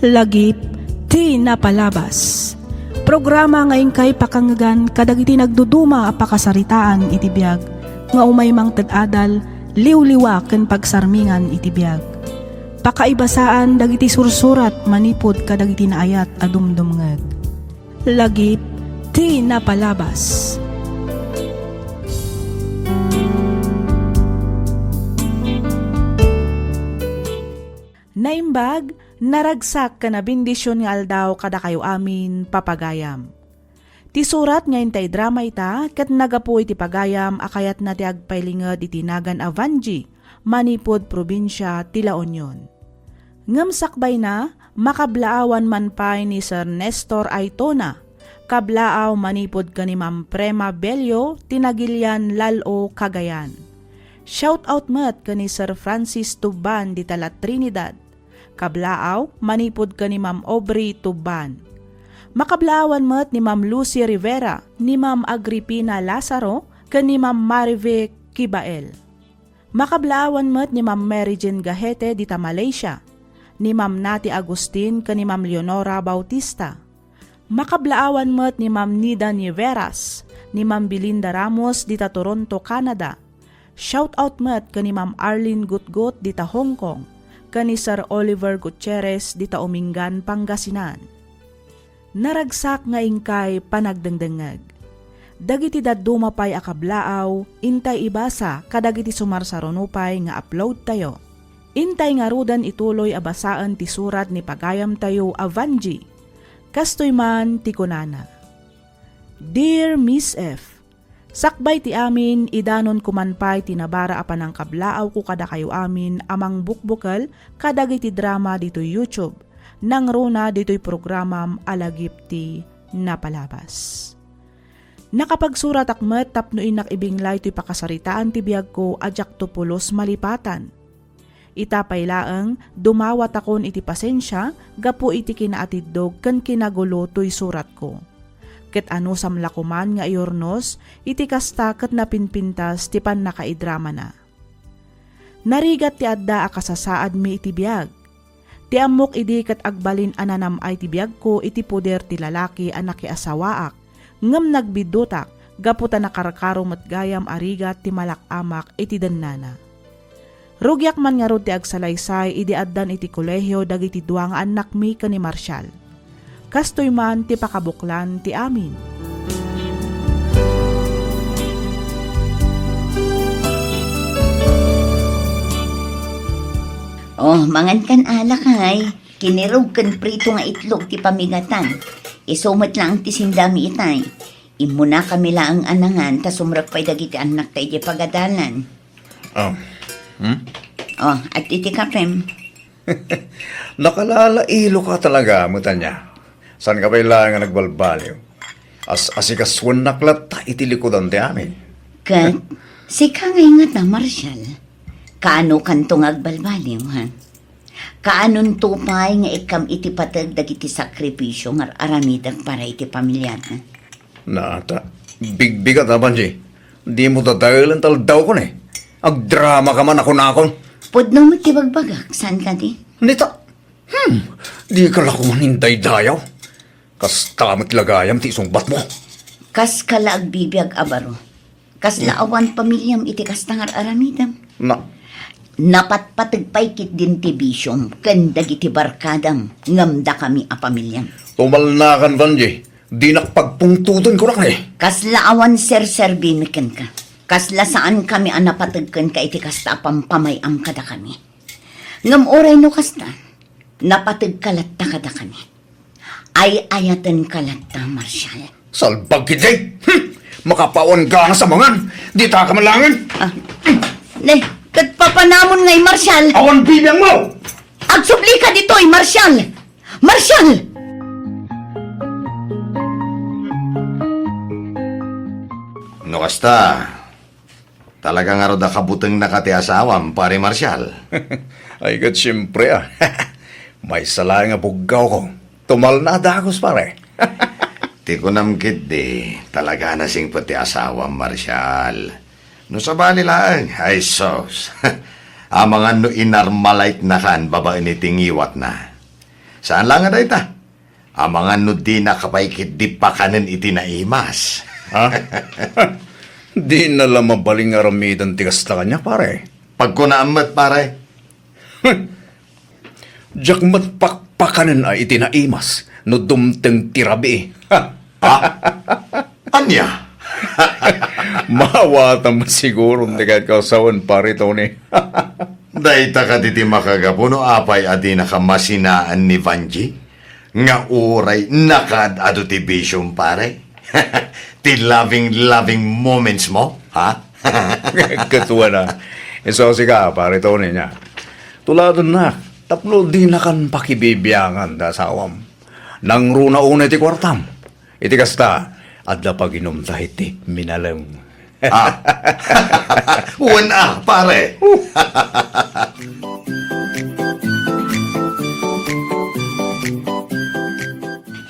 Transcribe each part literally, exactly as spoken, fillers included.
Lagip ti napalabas. Programa nga inkay pakangngegan kadagiti nagduduma a pakasaritaan iti biag nga umay mangted adal, liwliwa ken pagsarmingan iti biag. Pakaibasaan dagiti sursurat manipud kadagiti naayat a dumdumngeg. Lagip ti napalabas. Naimbag, naragsak ken nabendision nga aldaw kadakayo amin, papagayam. Ti surat nga intay drama ita ket naggapu iti pagayam a kayatna ti agpailinged iti nagan a Vangie manipud probinsia ti La Union. Ngem sakbayna, makablaawan man pay ni Sir Nestor Aitona, kablaaw manipud ken ni Ma'am Prema Bello ti Nagilian, Lal-o, Cagayan. Shout out met ken ni Sir Francis Tuban dita La Trinidad, kablaaw manipud ken ni Ma'am Aubrey Tuban. Makablaawan met ni Ma'am Lucy Rivera, ni Ma'am Agripina Lazaro, ken ni Ma'am Marivic Kibael. Makablaawan met ni Ma'am Mary Jane Gahete dita Malaysia, ni Ma'am Nati Agustin ken ni Ma'am Leonora Bautista. Makablaawan met ni Ma'am Nida Niveras, ni Ma'am Belinda Ramos dita Toronto, Canada. Shout out met ken ni Ma'am Arlene Gutgut dita Hong Kong, ken ni Sir Oliver Gutierrez dita Umingan, Pangasinan. Naragsak nga inkay panagdengdengngeg. Dagiti dadduma pay a kablaaw, intay ibasa kadagiti sumarsaruno pay nga upload tayo. Intay ngaruden ituloy a basaen ti surat ni pagayamtayo a Vangie. Kastoy man ti kunana, Dear Miss F, sakbay ti amin, idanonko man pay ti nabara a panangkablaawko kadakayo amin a mangbukbukel kadagiti drama ditoy YouTube. Nangruna ditoy programam a Lagip ti Napalabas. Nakapagsuratak met tapno innak ibinglay toy pakasaritaan ti biagko a diakto pulos malipatan. Ita pay laeng, dumawatakon iti pasensia gapu iti kinaatiddog ken kinagulo toy suratko. Ket anusam la koman nga iurnos iti kasta ket napinpintas ti pannakaidramana. Narigat ti adda a kasasaadmi iti biag. Ti ammok idi ket agbalin a nanam-ay ti biagko iti poder ti lalaki a nakiasawaak, ngem nagbiddutak gapu ta nakarkaro met gayam a rigat ti malak-amak iti dennana. Rugiak man ngarud ti agsalaysay idi addan iti kolehio dagiti dua nga annakmi ken ni Marshall. Kastoy man ti pakabuklan ti amin. Oh, mangan kan alak, ay. Kinirog ken prito nga itlog ti pamigatan. Isu met laeng ti sindami itay. Immunakami laeng a nangan ta sumrek pay dagiti annakta idiay pagadalan. Oh. Hmm? Oh, at iti kapem. Nakalalailo ka talaga, met ania. Saan ka pay laeng nga nagbalbaliw? As-, asikasuennak latta iti likudan ti amin. Ket, sika nga ingata, Marshall. Kaano kanto nga agbalbaliw, ha? Kaanonto pay nga ikkam iti pateg dagiti sakripisio nga ar-aramidek para iti pamiliatna? Nata, bigbigat a, Vangie. Dimo dadaelen ta aldawko ni. Agdrama ka man a kunakon. Pudno met ti bagbagak, saan kadi? Nita, hmm, di ka la koman indaydayaw. Kasta met la gayam ti isungbatmo. Kaska la agbibiag a baro. Kasla awan pamiliam iti kasta nga ar-aramidem. Na- Napatpateg pay ketdin ti bisiom ken dagiti barkadam ngem dakami a pamiliam. Tumalnakan, Vangie. Dinak pagpungtoten, kunak ni. Kasla awan serserbimi kenka. Kasla saankami a napateg kenka iti kasta a pampamay-am kadakami. Ngem uray no kasta, napategka latta kadakami. Ay-ayatenka latta, Marshall. Salbag ketdi! Hmm! Makapawan ganas a mangan! Dita ka malangen! Ah. Ne, ket papanamon ngay, Marshall! Awan bibiangmo! Agsublika ditoy, Marshall! Marshall! No kasta, talaga ngarud a kabutengnaka ti asawam, Pare Marshall? Ay, ket siempre, a. Maysa laeng a buggawko. Tumalna a dagus, pare. Ti kunam ketdi, talaga a nasingpet ti asawam, Marshall. No sabali laeng, ay sus. Amangan no inarmalaitnakan babaen iti ngiwatna. Saan la nga dayta? Amangan no dinaka pay ketdi pakanen iti naimas. Ha? Dina la mabalin nga aramiden ti kasta kaniak, pare. Pagkunaam met, pare. Diak met pakpakanen a iti naimas no dumteng ti rabii. Ha? Ania? Maawatam siguro ti kayatko a sawen, pare Tony. Dayta kadi ti makagapu no apay a dinaka masinaan ni Vanji? Nga uray nakaad-adu ti bisiom, pare? Ti loving, loving moments mo, ha? Ket wen a, isu sika, pare Tony, nia. Tuladennak, tapno dinakan pakibibiangan ti asawam. Nangruna unay ti kuartam. Iti kasta, adda paginumta iti minalem. Ah. Wen a, pare.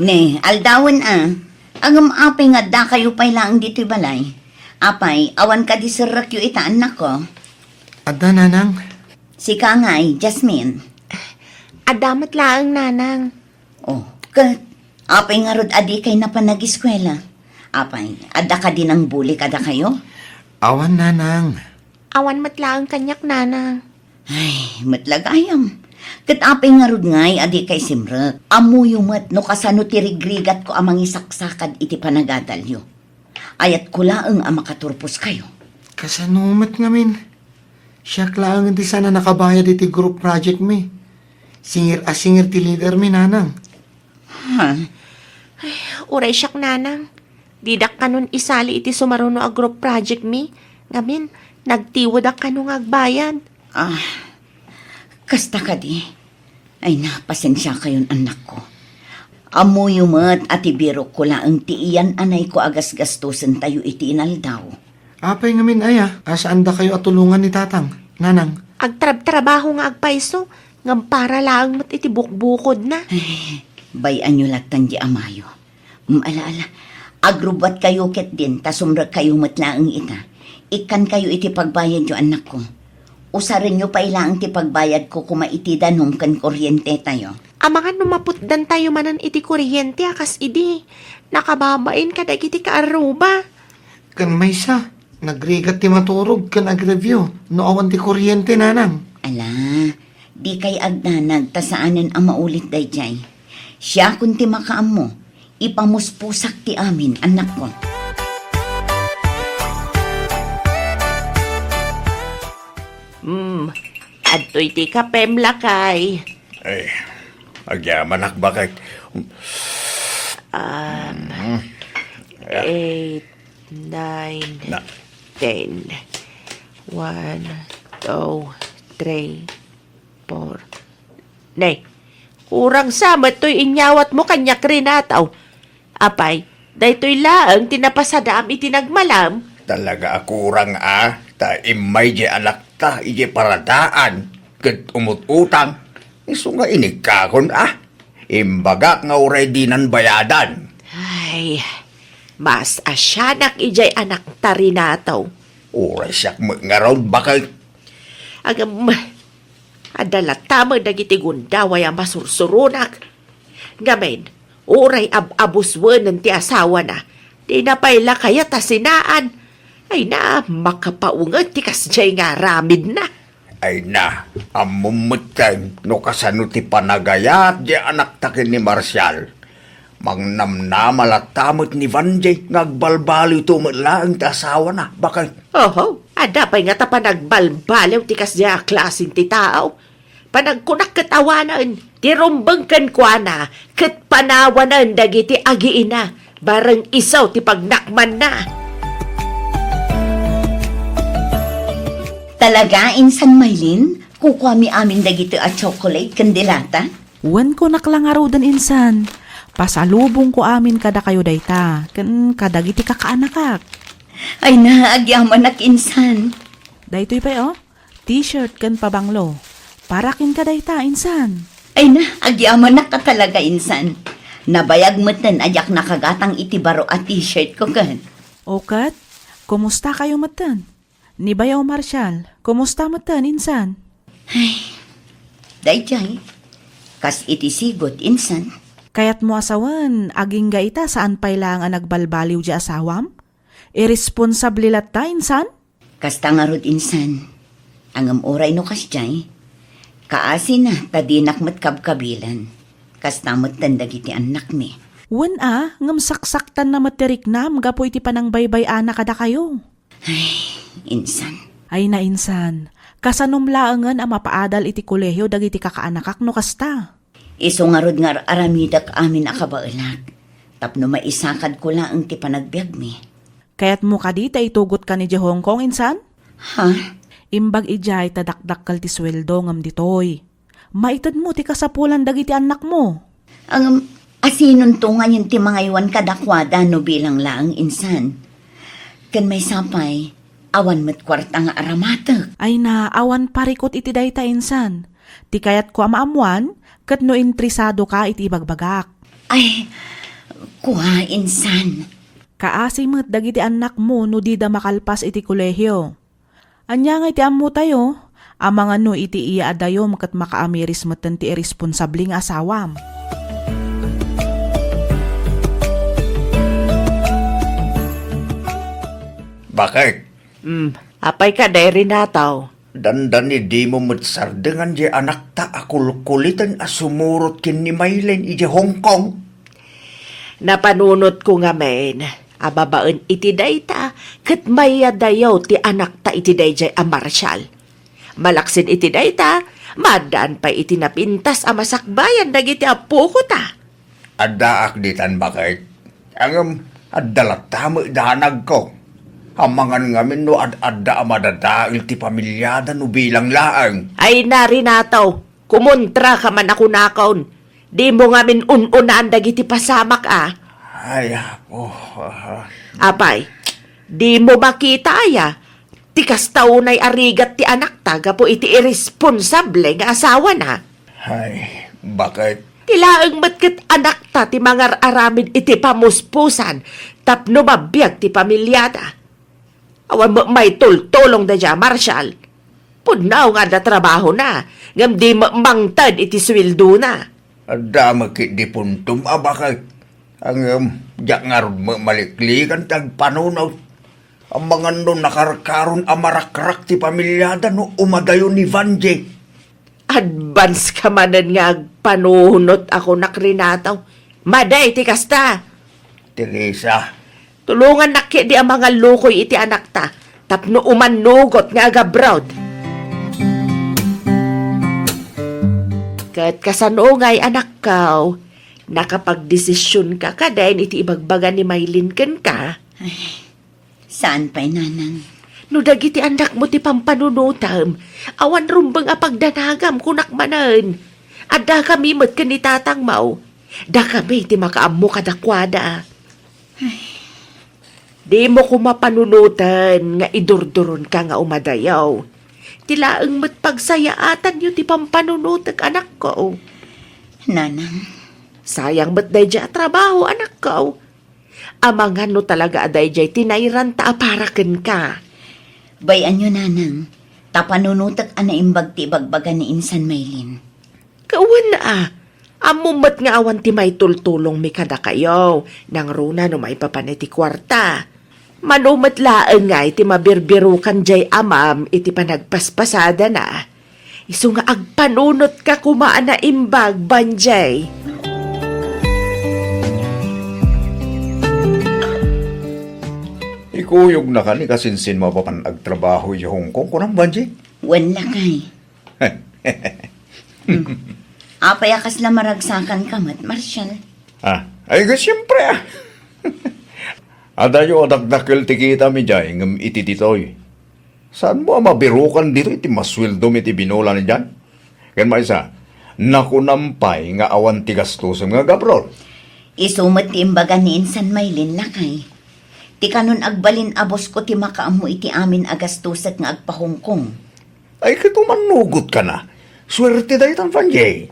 Ne, aldawen a. Ngem apay nga addakayo pay laeng ditoy balay? Apay, awan kadi serrekyo ita, annakko? Adda, nanang. Sika ngay, Jasmine. Adda met laeng, nanang. Oh, ket apay ngarud a dikay napan nag-eskuela? Apay, adda kadi nangbuli kadakayo? Awan, nanang. Awan met laeng kaniak, nanang. Ay, met la gayam. Ket apay ngarud ngay a dikay simrek? Ammoyo met no kasano ti rigrigatko a mangisaksakad iti panagadalyo. Ayatko laeng a makaturposkayo. Kasano met ngamin? Siak laeng ti saan a nakabayad iti group project mi. Singir a singir ti leader mi, nanang. Ha? Ay, uray siak, nanang. Didak kanon isali iti sumaruno a group project mi. Ngamin, nagtiwedak kano nga agbayad. Ah, kasta kadi. Ay na, pasensiakayon, annakko. Ammoyo met a ti birokko laeng ti iyan-anayko a gasgastusentayo iti inaldaw. Apay ngamin aya a saandakayo a tulongan ni tatang, nanang? Agtrabtrabaho nga agpayso, ngem para laeng met iti bukbukodna. Ay, bay-anyo lattan di amayo. Mm, ala, ala. Agrubbuatkayo ketdin, ta sumrekkayo met laeng ita. Ikkankayo iti pagbayadyo, annakko. Usarenyo pay laeng ti pagbayadko koma iti danum ken kuryentetayo. Amangan no maputdantayo manen iti kuryente a kas idi. Nakababain kadagiti kaarruba. Ken maysa, nagrigat ti maturog ken agreview no awan ti kuryente, nanang. Ala, dikay agdanag ta saanen a maulit daydiay. Siakon ti makaammo. Ipamuspusak ti amin, annakko. Hmm, adtoy ti kapem, lakay. Ay, agyamanak, baket. Um, Mm. Eight, nine, Na- ten. One, two, three, four. Nay, kurang sa met toy inyawatmo kaniak, Renato. Apay, daytoy laeng ti napasadaam iti nagmalam? Talaga a kurang a, ta immay di anakta iti paradaan, ket umut-utang. Isu nga inikkakon a. Imbagak nga uray dinan bayadan. Ay, mas asianak idiay anakta, Renato. Uray siak met ngarud, baket. Agam, adda latta met dagiti gundaway a masursuronak. Ngamin, uray ab-abusuen ti asawana, dina pay la kayat a sinaan. Ay na, makapaunget ti kasdiay nga aramidna. Ay na, ammom metten no kasano ti panagayat di anakta ken ni Marcial. Mangnamnama latta met ni Vanjie nga agbalbaliwto met laeng ti asawana, baket. Oho, adda pay ngata panagbalbaliw ti kasdiay a klasen ti tao. Panagkunak ket awanen ti rumbeng kenkuana ket panawanen dagiti agiina, bareng isu ti pagnakmanna. Talaga, insan Maylin, kukuami amin dagitoy a chocolate ken delata? Wen, kunak la ngaruden, insan. Pasalubongko amin kadakayo dayta, ken kadagiti kakaanakak. Ay na, agyamanak, insan. Daytoy pay, oh. T-shirt ken pabanglo. Para kenka dayta, insan. Ay na, agyamanak ka talaga, insan. Nabayag metten a diak nakagatang iti baro a T-shirtko ken. O ket, kumustakayo metten? Ni Bayaw Marcial, kumusta metten, insan? Ay, daydiay, Kas iti sigud, insan. Kayatmo a sawen, agingga ita saan pay laeng a nagbalbaliw diay asawam? Irresponsable latta, insan? Kasta ngarud, insan. Ngem uray no kasdiay, kaasina ta dinak met kabkabilan. Kasta metten dagiti annakmi. Wen a, ngem saksaktanna met ti riknam gapu iti panangbaybay-ana kadakayo. Ay, insan. Ay, nainsan. Kasanom laengen a mapaadal iti kolehio dagiti kakaanakak no kasta? Isu ngarud nga ar-aramidek amin a kabaelak, tapno maisakadko laeng ti panagbiagmi. Kayatmo kadi ta itugotka idiay Hong Kong, insan? Ha? Imbag idiay ta dakdakkel ti sueldo ngem ditoy maitedmo ti kasapulan dagiti annakmo. Ngem, asinonto ngayen ti mangaywan kadakuada no bilang laeng, insan? Ken maysa pay, awan met kuarta nga aramatek. Ay na, awan parikut iti dayta, insan. Ti kayatko a maammoan, ket no interesadoka iti ibagbagak. Ay, kua, insan. Kaasi met dagiti annakmo no dida makalpas iti kolehio. Ania ngay ti ammotayo? Amangan no iti iya a dayom ket makaamiris metten ti irresponsable nga asawam. Bakit? Hmm, apay ka, Day Renato? Dandani dimo met sardengan diay anakta a kulkuliten a sumurot ken ni Maylin idiay Hong Kong? Napanunotko ngamin a babaen iti dayta ket mayadayaw ti anakta iti daydiay a Marshall. Malaksid iti dayta, maaddaan pay iti napintas a masakbayan dagiti appokota. Addaak ditan, bakit? Ngem, adda latta met danagko. Amangan ngamin no ad-adda a madadael ti pamiliada no bilang laeng. Ay na, Renato, kumontraka man a kunakon. Dimo ngamin un-unaan dagiti pasamak a. Ay, apo. Ah. Apay, dimo makita aya ti kasta unay a rigat ti anakta gapu iti irresponsable nga asawana? Ay, bakit? Ti laeng met ket anakta ti mangar-aramid iti pamuspusan tapno mabiag ti pamiliada. Awan met maitultulong daydiay a Marshall. Pudno nga adda trabahona, ngem di met mangted iti sueldona. Adda met ketdi puntom a bakit. Ngem, diak ngarud met maliklikan ti agpanunot. Amangan no nakarkaron a marakrak ti pamiliada no umadayo ni Vanjie. Advance ka manen nga agpanunot a kunak, Renato. Madi ti kasta. Teresa. Tulongannak ketdi a mangallukoy iti anakta tapno umannugot nga agabroad. Ket kasano ngay, anakko? Nakapagdesisionka kadin iti ibagbaga ni Maylin kenka? Ay, saan pay, nanang. No dagiti annakmo ti pampanunotem, awan rumbeng a pagdanagam, kunak manen. Addakami met ken ni tatangmo. Dakami ti makaammo kadakuada. Ay. Dimo koma panunoten nga idurduronka nga umadayo. Ti laeng met pagsayaatanyo ti pampanunotek, anakko. Nanang. Sayang met daydiay a trabaho, anakko. Amangan no talaga a daydiay ti nairanta a para kenka. Bay-anyo, nanang, ta panunotek a naimbag ti ibagbaga ni insan Maylin. Kawen a, ammom met nga awan ti maitultulongmi kadakayo, nangruna no maipapan iti kuarta. Mano met laeng nga iti mabirbirokan diay amam iti panagpaspasadana. Isu nga agpanunotka koma a naimbag, Vanjie. Ikuyogna kani kasinsin mapapan agtrabaho idiay Hong Kong, kunam, Vanjie? Wen, lakay. Hmm. Apay a kasla maragsakanka met, Marshall? Ah, ay, siempre, ah. Adayo a dakdakkel ti kitam idiay, ngem iti ditoy. Saanmo a mabirukan ditoy ti masueldom iti binulan idiay? Ken maysa, nakunam pay nga awan ti gastosem nga agabroad. Isu met ti imbaga ni insan Maylin, lakay. Ti kanon agbalin a bosko ti makaammo iti amin a gastosek nga agpa-Hong Kong. Ay, ket umannugotkana. Suerte daytan, Vanjie.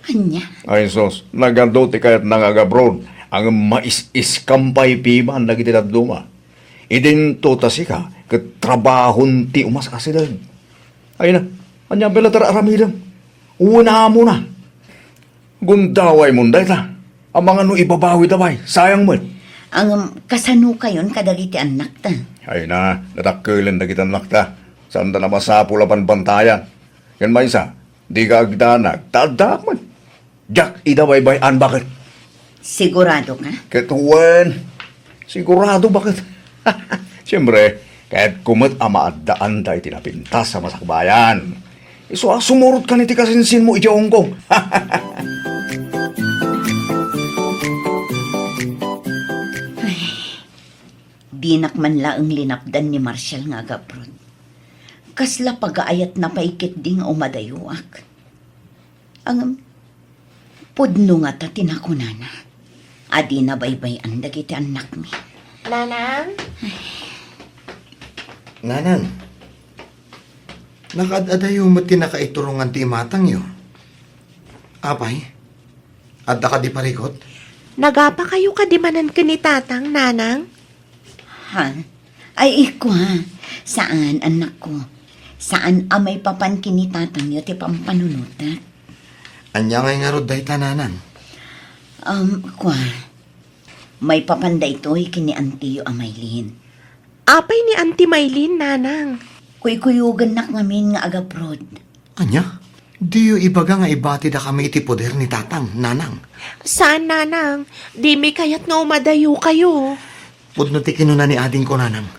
Ania? Ay, sus, nagadu ti kayatna nga agabroad, ngem mais-iskam pay piman dagiti dadduma. Idinto ta sika, ket trabahon ti umaskasiden. Ay na, ania pay latta aramidem? Unamona. Gundaway mon dayta. Amangan no ibabawi da pay, sayang met. Ngem, kasano kayon kadagiti annakta? Ay na, nadakkelan dagiti annakta. Saanda a masapul a banbantayan. Ken maysa, dika agdanag, ta addaak met. Diak ida baybay-an, baket. Sigurado ka? Ket wen, sigurado, baket. Siempre, kayatko met a maaddaanda iti napintas a masakbayan. Isu a sumurot kan iti kasinsinmo iti ungkong. Ay, dinak man laeng linapdan ni Marshall nga agaprod. Kasla pagaayatna pay ketdi nga umadayoak. Ngem, pudno ngata ti nakunana a dina baybay-an dagiti annakmi. Nanang? Nanang, nakaad-adayo met ti nakaiturongan ti imatangyo. Apay, adda kadi parikut? Nagapakayo kadi manen ken ni Tatang, Nanang? Ha? Ay, ikua, saan, annakko. Saan a maipapan ken ni Tatangyo ti pampanunotek. Ania ngay ngarud dayta, Nanang? Um, kua, maipapan daytoy ken ni Antiyo a Maylin. Apay ni Anti Maylin, Nanang? Kuykuyogennak ngamin nga agaprod. Ania? Diyo ibaga nga ibatidakami iti poder ni Tatang, Nanang? Saan, Nanang. Dimi kayat nga umadayokayo. Pudno ti kinuna ni adingko, Nanang.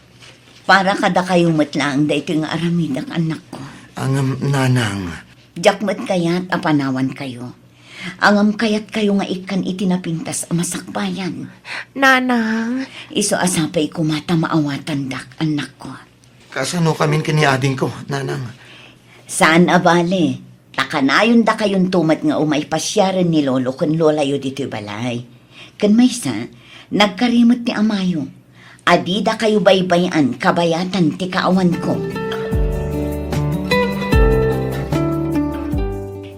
Para kadakayo met laeng daytoy nga aramidak, annakko. Ngem, Nanang. Diak met kayat a panawankayo. Ngem kayatkayo nga ikkan iti napintas a masakbayan. Nanang. Isu a sapay koma ta maawatandak, annakko. Kasano kamin ken ni adingko, Nanang? Saan a bale, ta kanayon dakayonto met nga umay pasiaren ni lolo ken lolayo ditoy balay. Ken maysa, nagkari met ti amayo. Adidakayo baybay-an kabayatan ti kaawanko.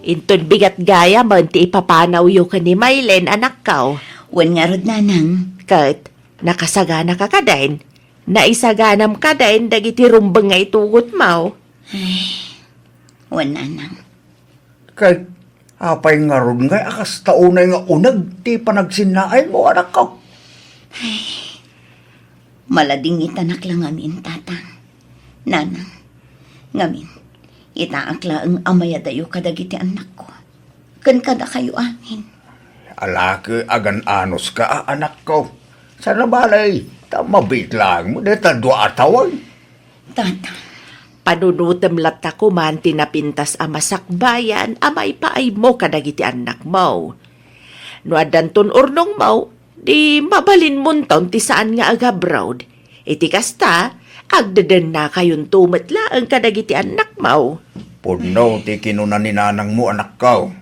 Inton bigat gayamen ti ipapanawyo ken ni Maylen, anakko. Wen ngarud, Nanang. Ket nakasaganaka kadin? Naisaganam kadin dagiti rumbeng nga itugotmo? Ay, wen, Nanang. Ket apay ngarud ngay a kasta unay nga uneg ti panagsinnaaymo, anakko? Ay, maladingitanak la ngamin, Tatang, Nanang. Ngamin, itaak laeng a mayadayo kadagiti annakko ken kadakayo amin. Alake, agan-anoska a, anakko. Saan a bale, ta mabiit laeng met dayta dua a tawen. Tata. Panunotem latta koman ti napintas a masakbayan a maipaaymo kadagiti annakmo. No addanton urnongmo, di mabalinmonton ti saan nga agabroad. Iti kasta, agdedennakayonto met laeng kadagiti annakmo. Pudno ti kinuna ni nanangmo, anakko.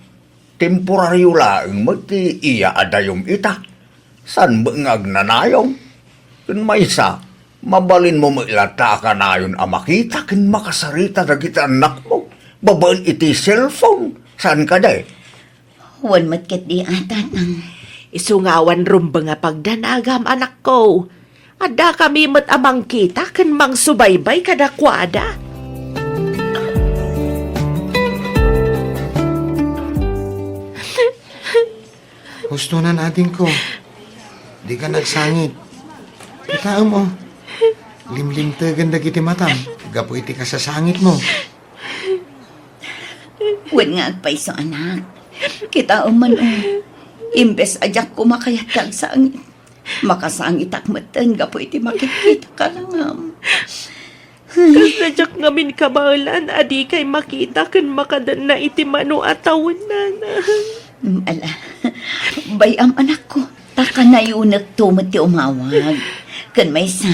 Temporario laeng met ti iyaadayom ita. Saan met nga agnanayom? Ken maysa, mabalinmo met latta a kanayon a makita ken makasarita dagiti annakmo babaen iti cellphone. Saan kadi? Wen met ketdi a, Tatang. Isu nga awan rumbeng a pagdanagam, anakko. Addakami met a mangkita ken mangsubaybay kadakuada. Hustonan, adingko. Dika nagsangit. Kitaem, o. Limlimtegen dagiti matam gapu iti kasasangitmo. Wen nga agpayso, anak. Kitaem man, o. Imbes a diak koma kayat nga agsangit, makasangitak metten gapu iti makitkitaka langam. Kasla diak ngamin kabaelan a dikay makita ken makadenna iti mano a tawen, nanang. Mm, ala. Bay-am, anakko. Ta kanayonekto met ti umawag. Ken maysa,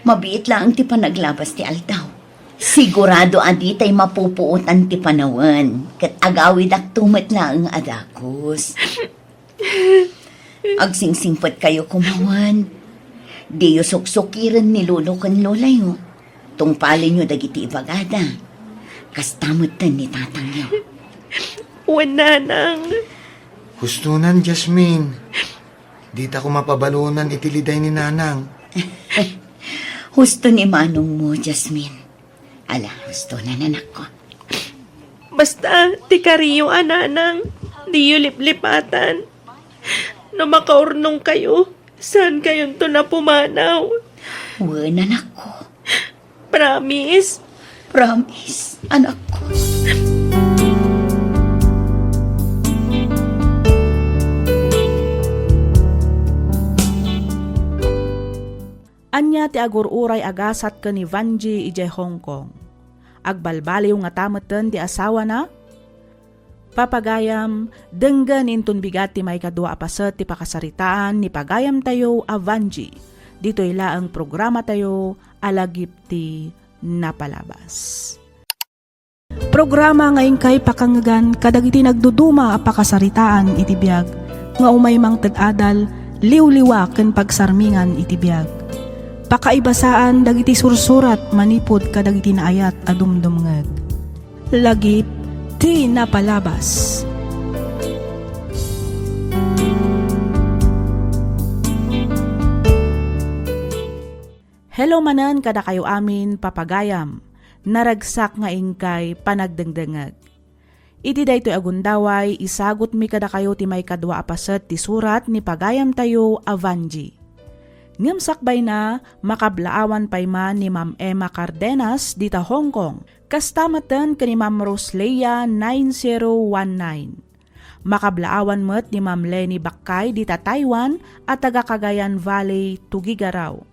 mabiit laeng ti panaglabas ti aldaw. Sigurado a ditay mapupuotan ti panawen, ket agawidakto met laeng a dagus. Agsingsingpetkayo koma, wen. Diyo suksukiren ni lolo ken lolayo. Tungpalenyo dagiti ibagada. Kasta metten ni tatangyo. Wen, nanang. Hustonan, Jasmine. Dita koma pabalonan iti liday ni nanang. Husto ni manongmo, Jasmine. Ala, hustonan, anakko. Basta, ti kariyo a nanang. Diyo liplipatan. No makaurnongkayo, saankayonton a pumanaw. Wen, anakko. Promise? Promise, anakko. Ania ti agur-uray a gasat ken ni Vanji idiay Hong Kong? Agbalbaliw ngata metten ti asawana? Papagayam, denggen inton bigat ti maikadua a paset ti pakasaritaan ni pagayamtayo a Vanji. Ditoy laeng programatayo a Lagip ti Napalabas. Programa nga inkay pakangngegan kadagiti nagduduma a pakasaritaan iti biag nga umay mangted adal, liwliwa ken pagsarmingan iti biag. Pakaibasaan dagiti sursurat manipud kadagiti naayat a dumdumngeg. Lagip ti Napalabas. Hello manen kadakayo amin, papagayam. Naragsak nga inkay panagdengdengngeg. Iti daytoy a gundaway, isagutmi kadakayo ti maikadua a paset ti surat ni pagayamtayo a Vanji. Ngem sakbayna, makablaawan pay man ni Ma'am Emma Cardenas dita Hong Kong. Kasta metten ken ni Ma'am Rosleia nine zero one nine. Makablaawan met ni Ma'am Leni Bakkay dita Taiwan a taga Cagayan Valley, Tuguegarao.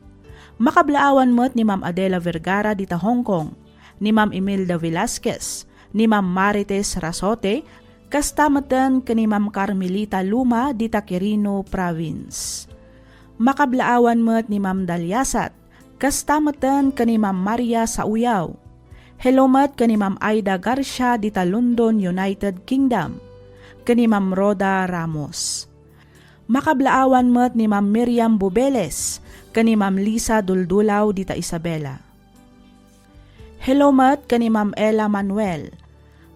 Makablaawan met ni Ma'am Adela Vergara dita Hong Kong, ni Ma'am Imelda Velasquez, ni Ma'am Marites Rasote, kasta metten ken ni Ma'am Carmelita Luma dita Quirino Province. Makablaawan met ni Ma'am Daliasat, kasta metten ken ni Ma'am Maria Sauyaw. Hello met ken ni Ma'am Aida Garcia dita London, United Kingdom, ken ni Ma'am Rhoda Ramos. Makablaawan met ni Ma'am Miriam Bubeles ken ni Ma'am Lisa Duldulaw dita Isabela. Hello met ken ni Ma'am Ella Manuel.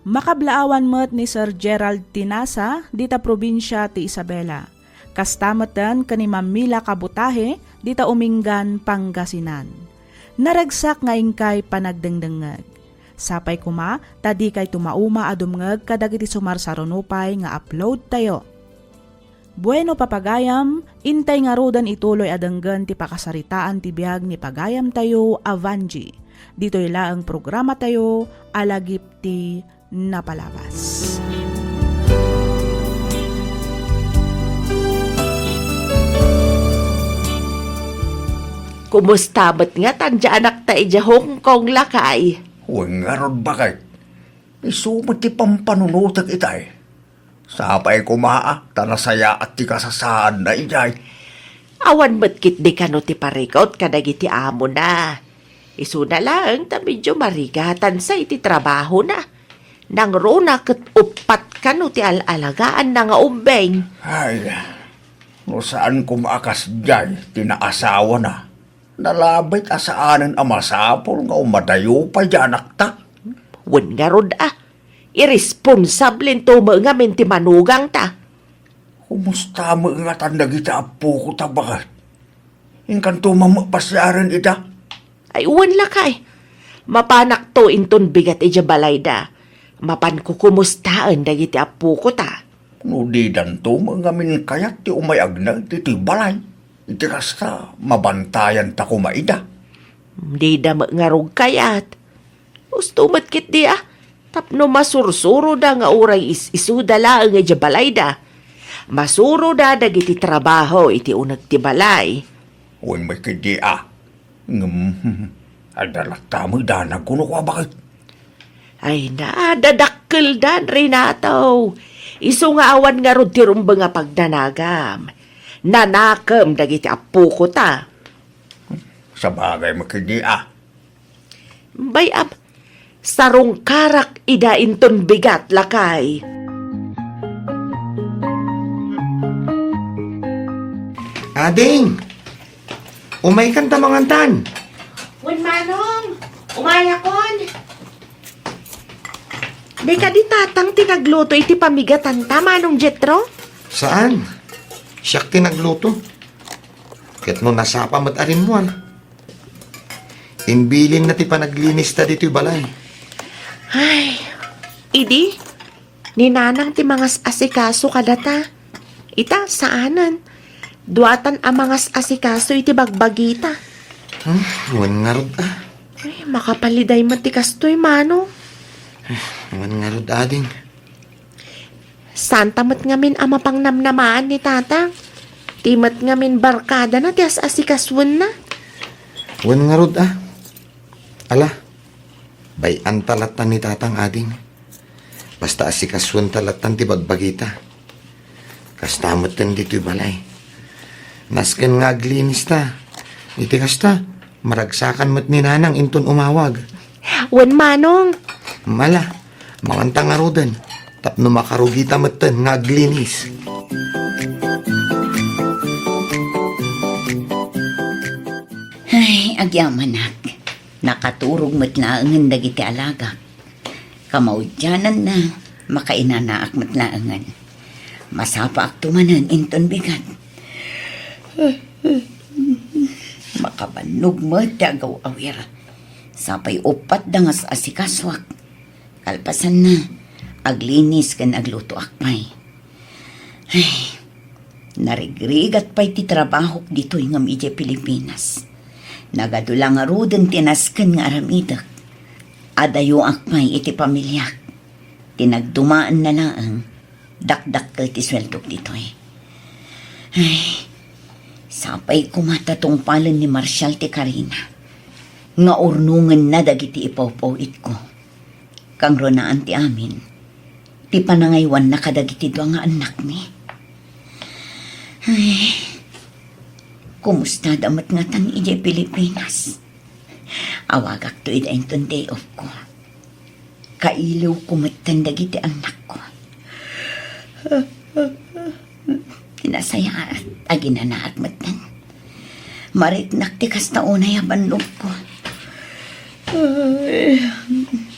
Makablaawan met ni Sir Gerald Tinasa dita probinsia ti Isabela. Kasta metten ken ni Ma'am Mila Kabutahe dita Umingan, Pangasinan. Naragsak nga inkay panagdengdengngeg. Sapay koma ta dikay tumauma a dumngeg kadagiti sumarsaruno pay nga upload tayo. Bueno, papagayam, intay ngaruden ituloy a denggen ti pakasaritaan ti biag ni pagayamtayo a Vanji. Ditoy laeng programatayo a Lagip ti Napalabas. Kumusta met ngatan diay anakta idiay Hong Kong, lakay? Wen ngarud, baket. Isu met ti pampanunotek itay. Sapay koma a ta nasayaat ti kasasaadna idiay. Awan met ketdi kano ti parikut kadagiti amona. Isuna laeng ta medio marigatansa iti trabahona. Nangruna ket uppat kano ti al-alagaanna nga ubbing. Ay, no saan koma a kasdiay ti naasawana, nalabit a saanen a masapul nga umadayo pay diay anakta. Wen ngarud a, iresponsablento met ngamin ti manugangta. Kumusta met ngatan dagiti appokota, baket? Inkanto man met pasiaren ida? Ay, wen lakay. Mapanakto inton bigat idiay balayda. Mapanko kumustaen dagiti appokota. No didanto met ngamin kayat ti umay agna ditoy balay, iti kasta, mabantayanta koma ida. Dida met ngarud kayat. Husto met ketdi a, tapno masursuroda nga uray is-isuda laeng idiay balayda. Masuroda dagiti trabaho iti uneg ti balay. Wen met ketdi a. Ngem, adda latta met danag kuno, a, baket? Ay na, dadakkeldan, Renato. Isu nga awan ngarud ti rumbeng a pagdanagam. Nanakem dagiti appokota. Sabagay met ketdi a. Bay-am, sarungkarak ida inton bigat, lakay. Ading! Umaykan ta mangantan. Wen, Manong, umayakon. Di kadi Tatang ti nagluto iti pamigatanta, Manong Jetro? Saan? Siak ti nagluto. Ket no nasapa met a rimmuar. Imbilinna ti panaglinista ditoy balay. Ay, idi, Ni Nanang ti mangas-asikaso kadata. Ita, saanen. Duatan a mangas-asikaso iti bagbagita. Hmm, wen ngarud, ah. Ay, makapaliday met ti kastoy, Manong. Wen ngarud, ading. Santa met ngamin a mapangnamnamaan ni Tatang. Ti met ngamin barkadana ti as-asikasuenna. Wen ngarud, ah. Ala, bay-anta latta ni Tatang, ading. Basta asikasuenta latta ti bagbagita. Kasta metten ditoy balay. Nasken nga aglinista. Iti kasta, maragsakan met ni Nanang inton umawag. Wen, Manong. Mala, mawanta ngaruden. Tapno makarugita metten nga aglinis. Ay, agyamanak. Nakaturog met laengen dagiti alagak. Kamaudiananna, makainanaak met laengen. Masapaakto manen inton bigat. Makabannog met ti agaw-awir. Sapay uppat dangas asikasuak. Kalpasanna, aglinis ken aglutoak pay. Ay, narigrigat pay ti trabahok ditoy ngem idiay Pilipinas. Nagadu la ngaruden ti nasken nga aramidek. Adayoak pay iti pamiliak. Ti nagdumaenna laeng, dakdakkel ti sueldok ditoy. Ay, sapay koma ta tungpalen ni Marshall ti karina nga urnongenna dagiti ipawpaw-itko. Kangrunaan ti amin, ti panangaywanna kadagiti dua nga annakmi. Ay, kumustada met ngatan idiay Pilipinas? Awagakto ida inton day off ko. Kailiwko metten dagiti annakko. Ti nasayaat, aginanaak metten. Mariknak ti kasta unay a bannogko. Ay,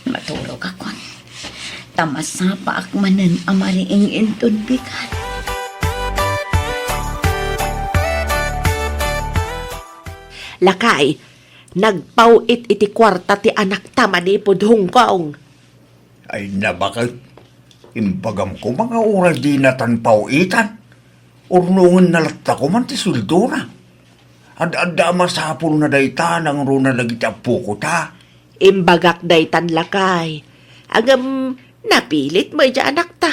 maturogakon. Ta masapaak manen a mariing inton bigat. Lakay, nagpaw-it iti kuarta ti anakta manipud Hong Kong. Ay, nabaket. Imbagam koma nga uray dinatan paw-itan, urnongenna latta koman ti sueldona. Ad-adda a masapulna dayta nangruna dagiti appoko ta. Imbagak daytan, lakay. Ngem napilit met idiay anakta.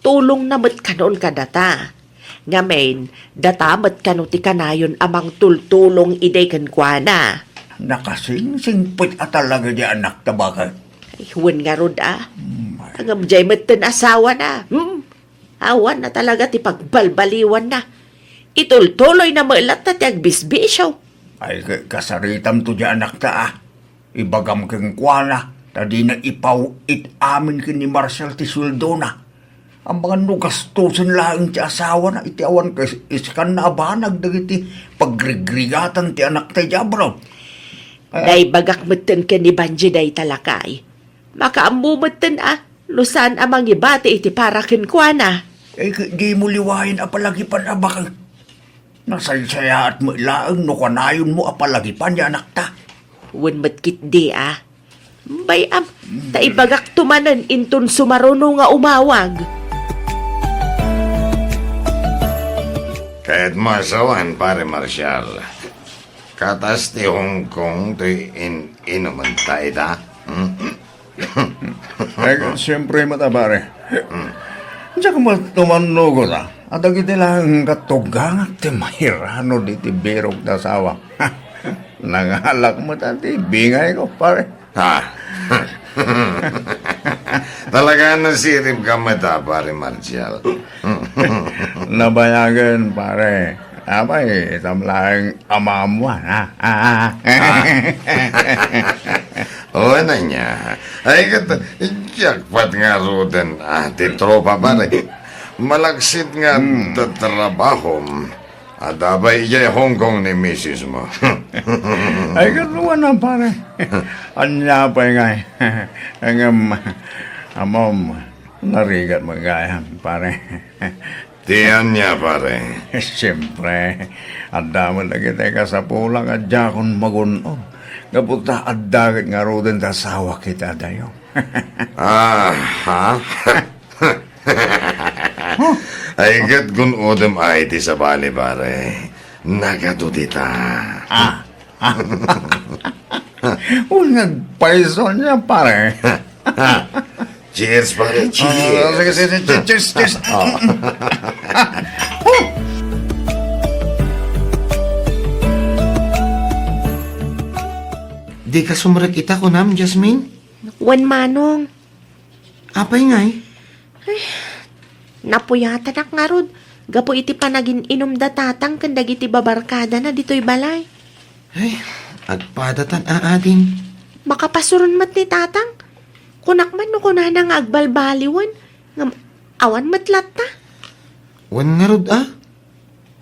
Tulongna met kanon kadata. Ngamin, data met kano ti kanayon a mangtultulong idi kenkuana. Nakasingsingpet a talaga di anakta, baket. Ay, wen ngarud a. Mm. Ngem diay metten asawana. Hmm? Awan na talaga ti pagbalbaliwanna. Itultuloyna met latta ti agbisbisio. Ay, ka-, kasaritamto di anakta a. Ibagam kenkuana, ta dina ipaw-it amin ken ni Marshall ti sueldona. Amangan no gastosen laeng ti asawana iti awan kas-, iskanna a banag dagiti pagrigrigatan ti anakta idiay abroad. Eh, naibagak metten ken ni Banji dayta, lakay. Makaammo metten a, no saan a mangibati iti para kenkuana. Eh, dimo liwayen a palagipan a baket. Nasaysayaat met laeng no kanayonmo a palagipan ya anakta. Wen met ketdi a. Bay-am, ta ibagakto manen inton sumaruno nga umawag. Ket masawan, Pare Marshall. Katas ti Hong Kong ti in-, inumenta ita? Hmm? Ay, siyempre met a, pare. Diak met tumannugot a, a dagiti laeng katugangak ti mairano diti birok ti asawa. Nangalak met a ti bingayko, pare. Ha? Talaga nasirib ka met a, Pare Marshall. Nabayagen, pare. Apay, itam laeng amamuan, ha? Ah. O, ano niya? Ay, ket, jackpot ngaruden, ah, ti tropa, pare. Malaksid nga Hmm. tatrabahom. Adda pay idiay Hong Kong ni misis mo. Ay, ket, ano, pare? Ania pay ngay? Ngem, amom, narigat met gayam, pare. Ti ania, pare? Siyempre, adda met dagiti kasapulan a diakon magun-od. Gapu ta adda ket ngaruden ti asawak iti adayo. Aha. Ay, ket kun-odem ay ti sabali, pare. Nagadu dita. Ah. Ah. Uy, nagpayso niya, pare. Cheers, pare. Cheers. Ah, sige, sige, sige. Cheers, cheers. Ah. Dika sumrek ita, kunam, Jasmine? Wen, Manong. Apay ngay? Ay, napuyatanak ngarud gapu iti panagin-inum da Tatang ken dagiti babarkadana ditoy balay. Ay, agpadatan a ading. Makapasuron met ni Tatang. Kunak man no kunana nga agbalbaliwen, ngem awan met latta. Wen ngarud a?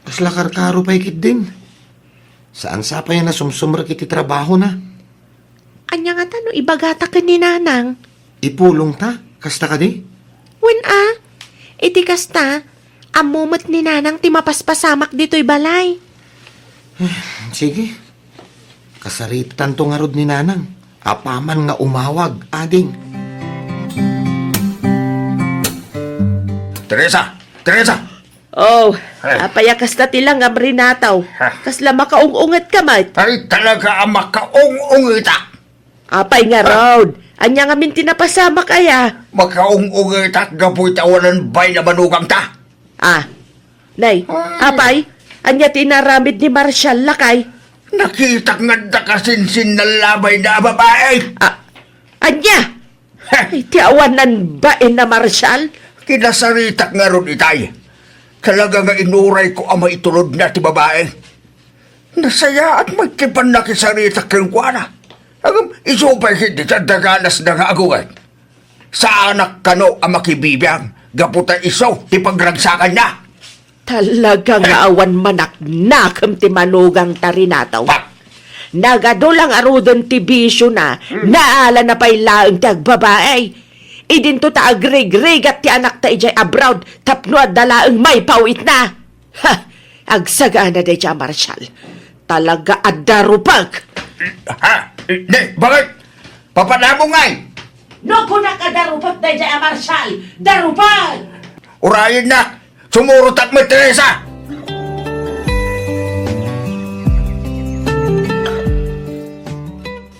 Kasla karkaro pay ketdin. Saan sa pay a nasumsumrek iti trabahona? Ania ngata no ibagata ken ni Nanang? Ipulongta? Kasta kadi? Wen a, iti kasta, ammo met ni Nanang ti mapaspasamak ditoy balay. Sige. Kasaritatanto ngarud ni Nanang. Apaman nga umawag, ading. Teresa! Teresa! Oh, eh. Apay a kasta ti langam, Renato? Ha? Kasla makaung-unget ka met? Ay, talaga a makaung-ungeta. Apay ngarud? Ania ngamin ti napasamak aya? Makaung-ungetak gapu iti awanan bay na manugangta. Ah, nay, ay. Apay, ania ti inaramid ni Marshall, lakay? Nakitak nga adda kasinsin nallabay na a babae. Ah, ania? Ay, ti awanan bain na Marshall? Kinasaritak ngarud itay. Talaga nga inurayko a maitulodna ti babae. Nasayaat met ti pannakisaritak kenkuana. Ngem isu pay ketdi ti adda ganasna nga agunget. Saanak kano a makibibiang gapu ta isu ti pagragsakanna. Talaga nga awan manaknakem ti manugangta, Renato. Pak! Nagadu la ngaruden ti bisiona, hmm, naalana pay laeng ti agbabae. Idinto ta agrigrigat ti anakta idiay abroad tapno adda laeng maipawitna. Ha! Agsagana daydiay a Marshall. Talaga a darupek! Ha? Di, bakit? Papanabong ngay! No kunak a darupek daydiay a Marshall! Darupek! Urayennak! Sumurotak met, Teresa!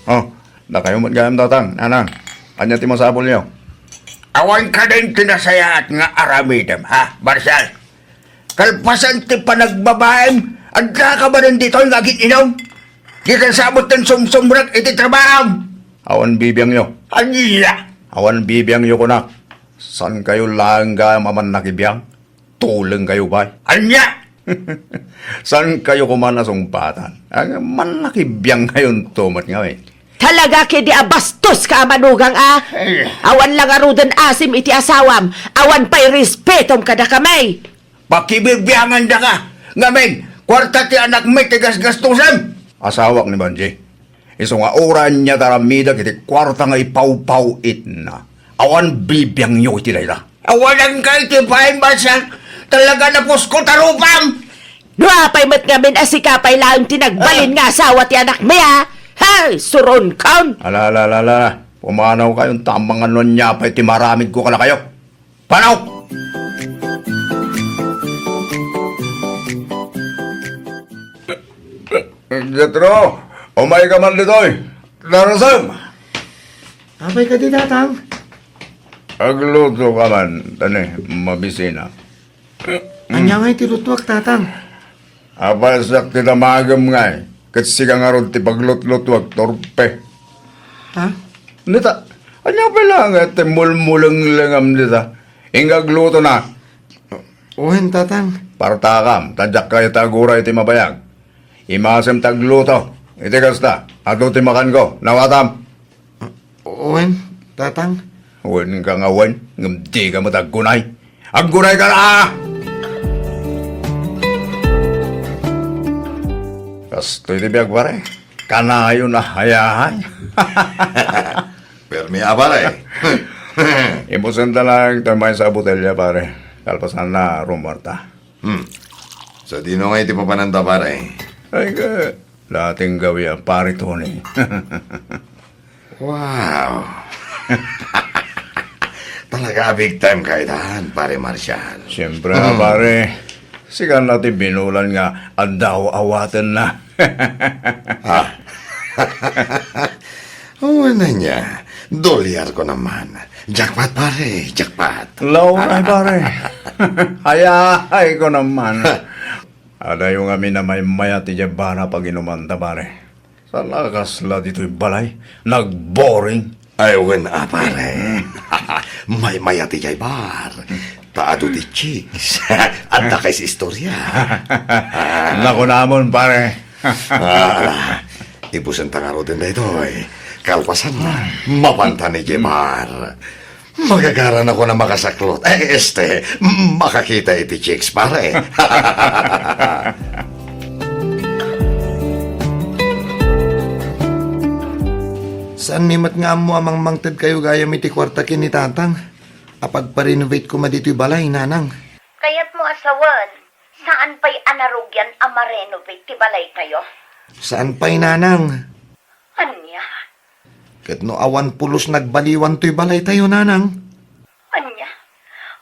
Oh, dakayo met gayam, Tatang, Nanang. Ania ti masapulyo? Awan kadin ti nasayaat nga aramidem, ha, Marshall? Kalpasan ti panagbabaem, adda ka manen ditoy nga agin-inum? Di ka sabot ten sumsumrek iti trabaho. Awan bibiangyo. Ania? Awan bibiangyo, kunak. Saan kayo laeng gayam a mannakibiang? Tuleng kayo pay. Ania? Saan kayo koma nasungpatan? Ang mannakibiang kayonto met ngamin. Talaga ketdi a bastos ka a manugang a? Ay. Awan la ngaruden asim iti asawam, awan pay respetom kadakami. Pakibibiangandaka. Ngamin, kuarta ti anakmi ti gasgastusem. Asawak ni Banji. Isu nga uray ania ti aramidek iti kuarta nga ipawpawitna. Awan bibiangyo iti dayta. Awanan ka iti pain, Marshall. Talaga napusko ta rupam. No apay met ngamin a sika pay laeng ti nagbalin nga asawa ti anakmi, a? Hay, suronkon! Ala, ala, ala, ala. Pumanaw kayo, ta amangan no ania pay ti maramidko kadakayo. Panaw! Jethro, umay ka man ditoy. Darasem! Apay kadi, Tatang? Agluto ka man, ta ni, mabisina. Ania ngay ti lutuak, Tatang? Apay siak ti damagem ngay, ket sika ngarud ti paglutlutuak, torpe. Ha? Dita, ania pay la nga ti mulmulenglengam dita? Inka agluto na. Wen, Tatang. Partakam, ta diak kayat a aguray iti mabayag. Imasem ta agluto. Iti kasta, adu ti makanko. Nawatam. Wen, Tatang. Wen ka nga wen, ngem di ka met aggunay. Aggunay ka la! Kastoy ti biag, pare. Kanayon a hayahay. Permi a, pare. Imusen ta lang ta maysa a botelya, pare. Kalpasanna, rummuarta. Hmm. Sadino ngay ti papananta, pare? Ay, ka, dating gawi a, pare Tony. Wow. Talaga a big time ka itan, Pare Marshall. Siyempre, ah, pare. Sika na ti binulan nga adda awatenna. Ah. Wen ania, dolyar ko naman. Jackpot, pare, jackpot. Launay, pare. Hayahay ko naman. Adayo ngamin a maymayat idiay bar a paginumanta, pare. Saan a kasla ditoy balay? Nagboring. Ay, wen a, pare. Maymayat idiay bar. Ta adu ti chicks. Adda kay istorya. Nakunamon, pare. Ah, ala. Ibusenta ngaruden daytoy. Kalpasan, mapanta idiay bar. Magagaranakon a makasaklot. Eh, este, makakita iti chicks, pare. Saanmi met nga ammo a mangmangted kayo gayam iti kuarta ken ni Tatang a pagpa-renovate koma ditoy balay, Nanang. Kayatmo a sawen, saan pay a narugian a ma-renovate ti balaytayo? Saan pay, Nanang. Ania? Ket no awan pulos nagbaliwan toy balaytayo, Nanang? Ania?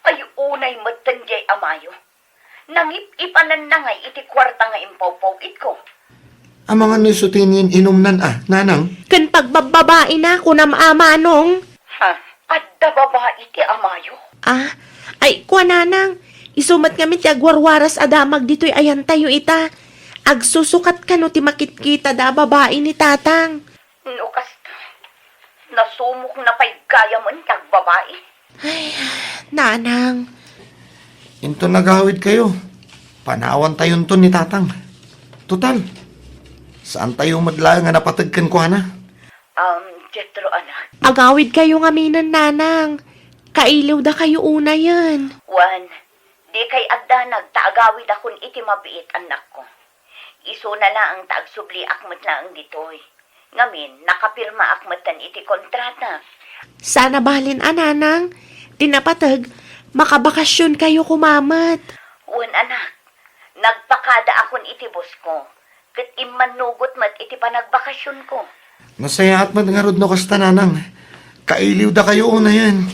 Ay, unay metten diay amayo. Nangip-ipananna ngay iti kuarta nga impawpaw-itko. Amangan no isu ti inin-inumnan a, Nanang? Ken pagbabbabaina, kunam a, Manong. Ha? Adda babai ti amayo? Ah, ay, kua, Nanang. Isu met ngamin ti agwarwaras a damag ditoy ayantayo ita. Agsusukat kano ti makitkitada a babai ni Tatang. No kasta, nasumokna pay gayamen ti agbabai. Ay, Nanang. Inton agawid kayo, panawantayonto ni Tatang. Total, saantayo met laeng a napateg kenkuana. Um, Jethro, anak. Agawid kayo ngaminen, Nanang. Kailiwda kayo unayen. Wen, di kay agdanag ta agawidakon iti mabiit, annakko. Isuna laeng ta agsubliak met laeng ditoy. Ngamin, nakapirmaak metten iti kontrata. Saan a balin a, Nanang, ti napateg, makabakasyon kayo koma met. Wen, anak, nagpakadaakon iti boss ko, ket immannugot met iti panagbakasyonko. Nasayaat met ngarud no kasta, Nanang. Kailiwda kayo unayen.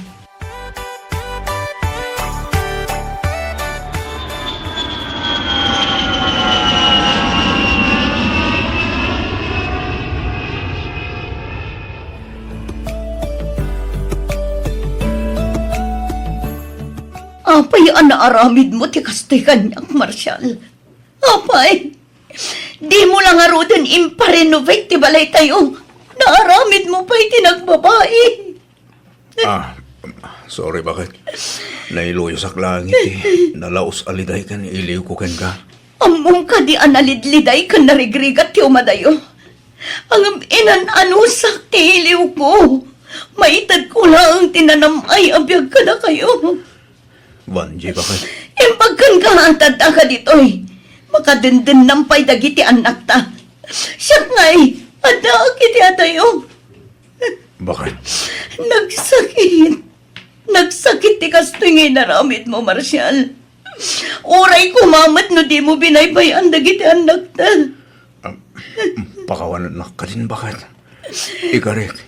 Apay a naaramidmo ti kastoy kaniak, Marshall? Apay, dimo la ngaruden imparenovate ti balaytayo. Naaramidmo pay ti nagbabai. Ah, sorry, baket. Nailuyosak laeng iti nalaus a liday ken iliwko kenka. Ammom kadi a nalidliday ken narigrigat ti umadayo? Ngem inan-anusak ti iliwko. Maitedko laeng ti nanam-ay a biag kadakayo. Vangie, baket. Imbag kenka, adda ka ditoy. Makadendennam pay dagiti annakta. Siak ngay, addaak iti adayo. Baket. Nagsakit. Nagsakit ti kastoy nga inaramidmo, Marshall. Uray koma met no dimo binaybay-an dagiti annakta. Ah, pakawanennak kadin, baket. Ikarik,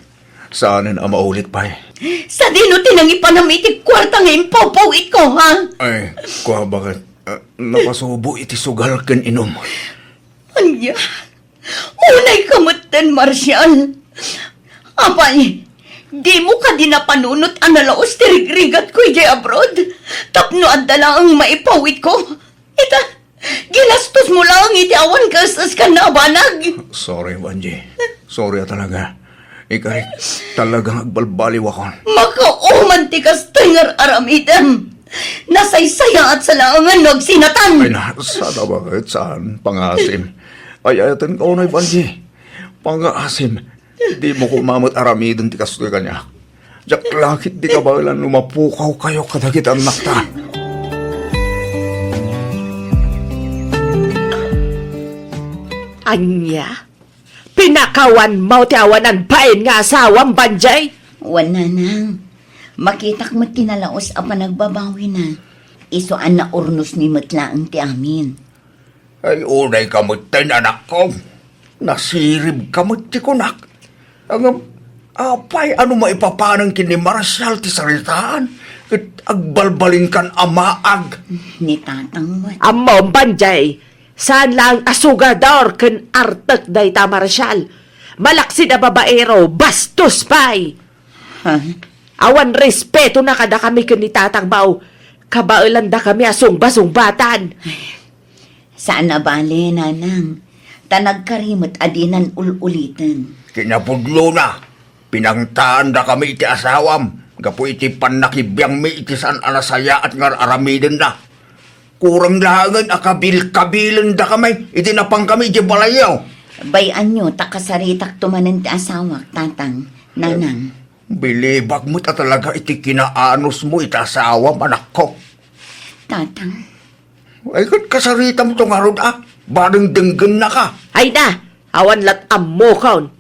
saanen a maulit pay. Sadino ti nangipanam iti kuarta nga impawpaw-itko, ha? Ay, kua, baket. Ah, napasubo iti sugal ken inum. Ania? Unay ka metten, Marshall. Apay, dimo kadi napanunot a nalaus ti rigrigatko idiay abroad tapno adda laeng maipawitko? Ita, ginastosmo laeng iti awan kaes-eskanna a banag. Sorry, Vangie. Sorry a talaga. Ikarik, talagang agbalbaliwakon. Makauman ti kastoy nga ar-aramidem. Nasaysayaat sa laengen no agsinatan. Ay na, sada baket saan, pangaasim. Ay, ayaten ka unay, Vangie. Pangaasim, dimo koma met aramiden ti kastoy kaniak. Diak la ketdi kabaelan no mapukaw kayo kadagiti annakta. Ania? Pinakawanmo ti awanan bain nga asawam, Vangie? Wen, Nanang. Makitak met ti nalaus a panagbabawina. Isu a naurnosmi met laeng ti amin. Ay, unay ka metten, anakko. Nasirib ka met ti kunak. Ngem, apay a no maipapanen ken ni Marshall ti saritaan? Ket agbalbalinkan a maag. Ni tatang met. Ammom, Banjay, saan laeng a sugador ken artek dayta Marshal. Malaksid a babaero, bastos pay. Ha? Awan respetona kadakami ken ni tatang, baw. Kabaelandakami a sungbasungbatan. Saan a bale, nanang. Ta nagkari met a dinan ul-uliten. Kinapudlona, pinangtaandakami iti asawam gapu iti pannakibiangmi iti saan a nasayaat nga ar-aramidenna. Kurang laengen a kabilkabilendakami idi napangkami iti balayyo. Bay-anyo ta kasaritakto manen ti asawak, tatang, nanang. Bilibak met a talaga iti kinaanusmo iti asawam, anakko. Tatang. Ay, ket kasaritamto ngarud a, bareng denggennaka. Ay na, awan lat ammokon.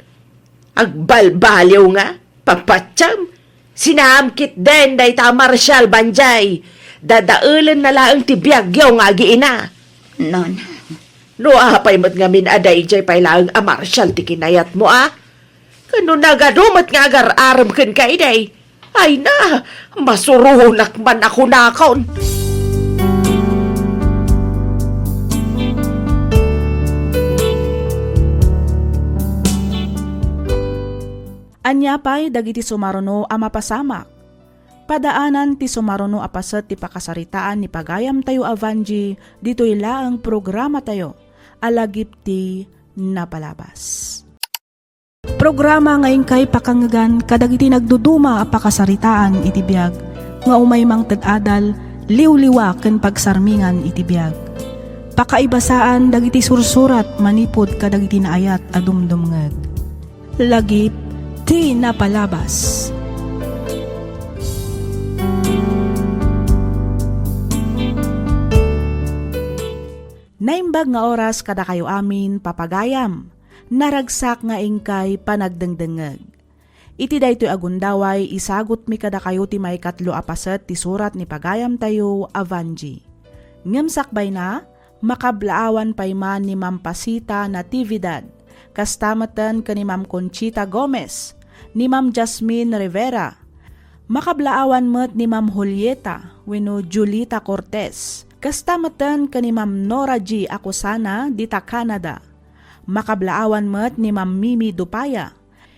Agbalbaliw nga, papatiam. Sinaam ketdin dayta a Marshal, Banjay. Dadaelenna laeng ti biagyo nga agiina. Nona. No apay met ngamin a daydiay pay laeng a Marshal ti kinayatmo, a? Ken no nagadu met nga agar-arem kenka idi, ay na, masuronak man a kunakon. Ania pay dagiti sumaruno a mapasamak? Padaanan ti sumaruno a paset ti pakasaritaan ni pagayamtayo a Vangie ditoy laeng programatayo a Lagip ti Napalabas. Programa nga inkay pakangngegan kadagiti nagduduma a pakasaritaan iti biag nga umay mangted adal, liwliwa ken pagsarmingan iti biag. Pakaibasaan dagiti sursurat manipud kadagiti naayat a dumdumngeg. Lagip ti Napalabas. Naimbag nga oras kadakayo amin, papagayam. Naragsak nga inkay panagdengdengngeg. Iti daytoy a gundaway, isagutmi kadakayo ti maikatlo a paset ti surat ni pagayamtayo a Vangie. Ngem sakbayna, makablaawan pay man ni Ma'am Pasita Natividad, kasta metten ken ni Ma'am Conchita Gomez, ni Ma'am Jasmine Rivera. Makablaawan met ni Ma'am Julieta wenno Julita Cortez, kasta metten ken ni Ma'am Nora G. Acosana dita Canada. Makablaawan met ni Ma'am Mimi Dupaya.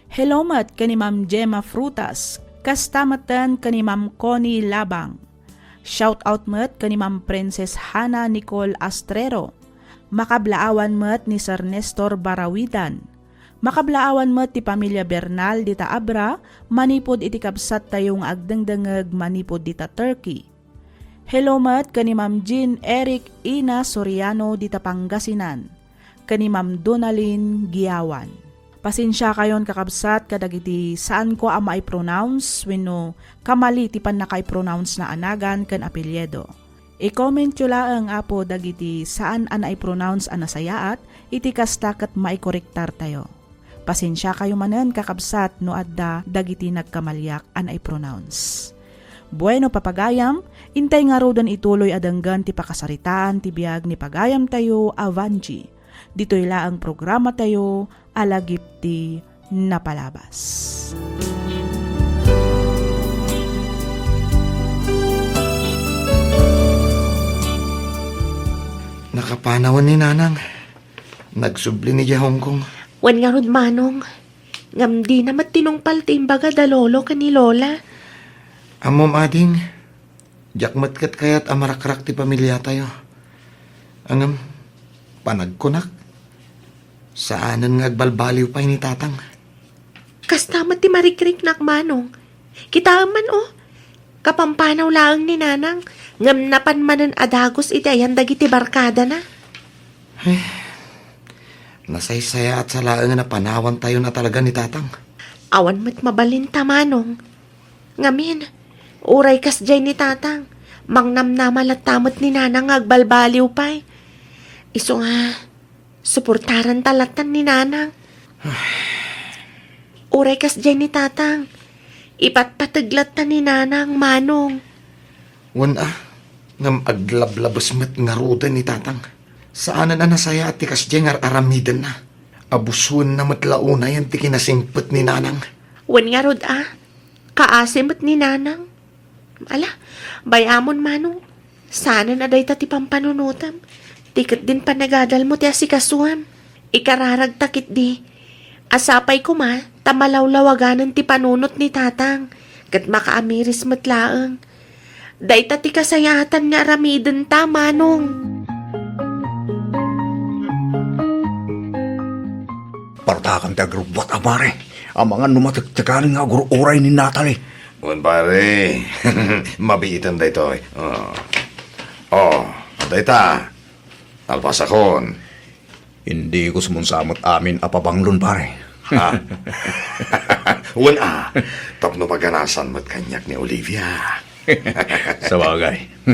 Hello met ken ni Ma'am Gemma Frutas, kasta metten ken ni Ma'am Connie Labang. Shout out met ken ni Ma'am Princess Hana Nicole Astrero. Makablaawan met ni Sir Nestor Barawidan. Makablaawan met ti pamilia Bernal dita Abra, manipud iti kabsattayo nga agdengdengngeg manipud dita Turkey. Hello met ken ni Ma'am Jean Eric Ina Soriano dita Pangasinan, ken ni Ma'am Donalyn Giawan. Pasensiakayon, kakabsat, kadagiti saanko a maipronounce wenno kamali ti pannakaipronounce na a nagan ken apelyido. I-commentyo laeng, Apo, dagiti saan a naipronounce a nasayaat, iti kasta ket maikorektartayo. Pasensiakayo manen, kakabsat, no adda dagiti nagkamaliak a naipronounce. Bueno, papagayam, intay ngaruden ituloy a denggen ti pakasaritaan ti biag ni pagayamtayo a Vangie. Ditoy laeng programatayo a Lagip ti Napalabas. Nakapanawen ni Nanang. Nagsubli ni Hong Kong. Wen ngarud, Manong. Ngem dina met tinungpal ti imbaga da Lolo ken ni Lola. Ammom, ading, diak met ket kayat a marakrak ti pamiliatayo. Ngem, panagkunak, saanen nga agbalbaliw pay ni Tatang. Kasta met ti marikriknak, Manong. Kitaem man, o. Kapampanaw laeng ni Nanang, ngem napan manen a dagus iti ayan dagiti barkadana. Ay, nasaysayaat sa laengen a panawantayon a talaga ni Tatang. Awan met mabalinta, Manong. Ngamin, uray kasdiay ni Tatang, mangnamnama latta met ni Nanang nga agbalbaliw pay. Isu nga, suportaranta latta ni Nanang. Uray kasdiay ni Tatang, ipatpateg latta ni Nanang, Manong. Wen a, ngem aglablabes met ngaruden ni Tatang. Saanen a nasayaat ti kasdiay nga ar-aramidenna. Abusoenna met la unayen ti kinasingpet ni Nanang. Wen ngarud a, kaasi met ni Nanang. Ala, bay-amon, Manong. Saanen a dayta ti pampanunotem. Ti ketdin panagadalmo ti asikasuem. Ikararagta ketdi. Sapay koma ta malawlawaganen ti panunot ni Tatang, ket makaamiris met laeng. Dayta ti kasayaatan nga aramidenta, Manong. Partakan ti agrubbuat a pare. Amangan no matektekanen nga agur-uray ni Natalie. Wen, pare. Mabiitem daytoy. Oh. Oh, dayta. Nalpasakon. Hindi ko sumunsa met amin a pabanglon, pare. Ha? Wen a, tapno paganasan met kaniak ni Olivia. Sabagay.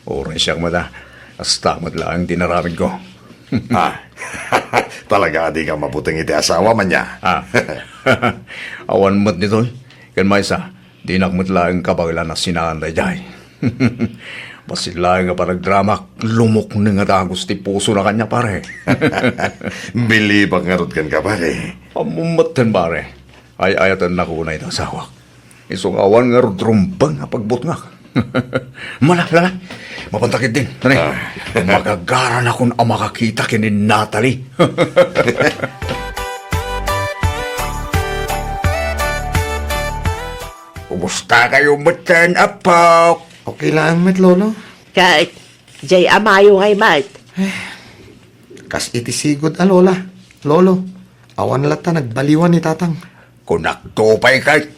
Uray siak met a, kasta met laeng ti inaramidko. Ah, talaga a dika mabuteng iti asawa, ania? Ah. Awan met ditoy. Ken maysa, dinak met laeng kabaelan a sinaan daydiay. Bassit laeng a panagdramak, lumukneng a dagus ti pusona kaniak, pare. Bilibak ngarud kenka, pare. Ammom metten, pare. Ay-ayatennako unay ti asawak. Isu nga awan ngarud rumbeng a pagbutngak. Mala, lala. Mapanta ketdin. Tani. Ah. Magagaranakon a makakita ken ni Natalie. Kumusta kayo metten, Apok? Okay lang met, Lolo. Ket, jay amayo ngay met. Kas iti sigud a lola, lolo, awan latta nagbaliwan ni Tatang. Kunakto pay ket,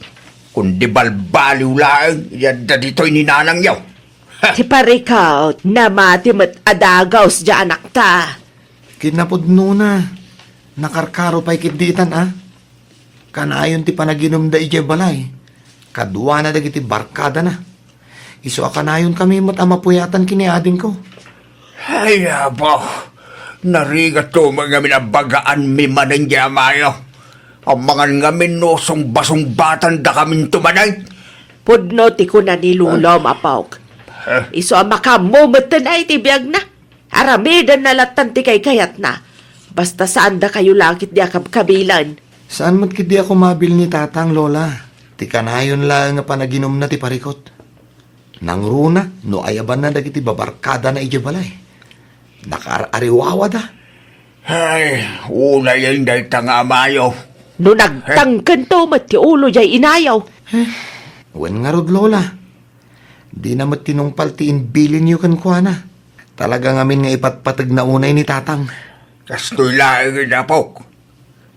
kundi balbaliw laeng, adda ditoy ni nanangyo. Ha! Ti parikut, namati met a dagus diay anakta. Kinapudnona, nakarkaro pay ketdi itan a. Kanayon ti panaginumda idiay balay, kaduana dagiti barkadana. Isu a kanayonkami met a mapuyatan ken ni adingko. Ay, apo, narigat ko met ngamin a bagaanmi manen diay amayo. Amangan ngamin no sungbasungbatan dakaminto manen. Pudno ti kuna ni Lolom, Apok. Eh? Isu a makaammo metten a iti biagna. Aramidenna lattan ti kaykayatna. Basta saandakayo la ketdi a kabkabilen. Saan met ketdi a kumabil ni Tatang, Lola. Ti kanayon laeng a panaginumna ti parikut. Nangruna no ayabanna dagiti babarkadana idiay balay. Nakaar-ariwawada. Ay, unayen dayta nga amayo. No nagtangkento met ti ulo diay inayo. Eh, wen ngarud, Lola. Dina met tinungpal ti imbilinyo kenkuana. Talaga ngamin nga ipatpategna unay ni Tatang. Kastoy laeng, Apok.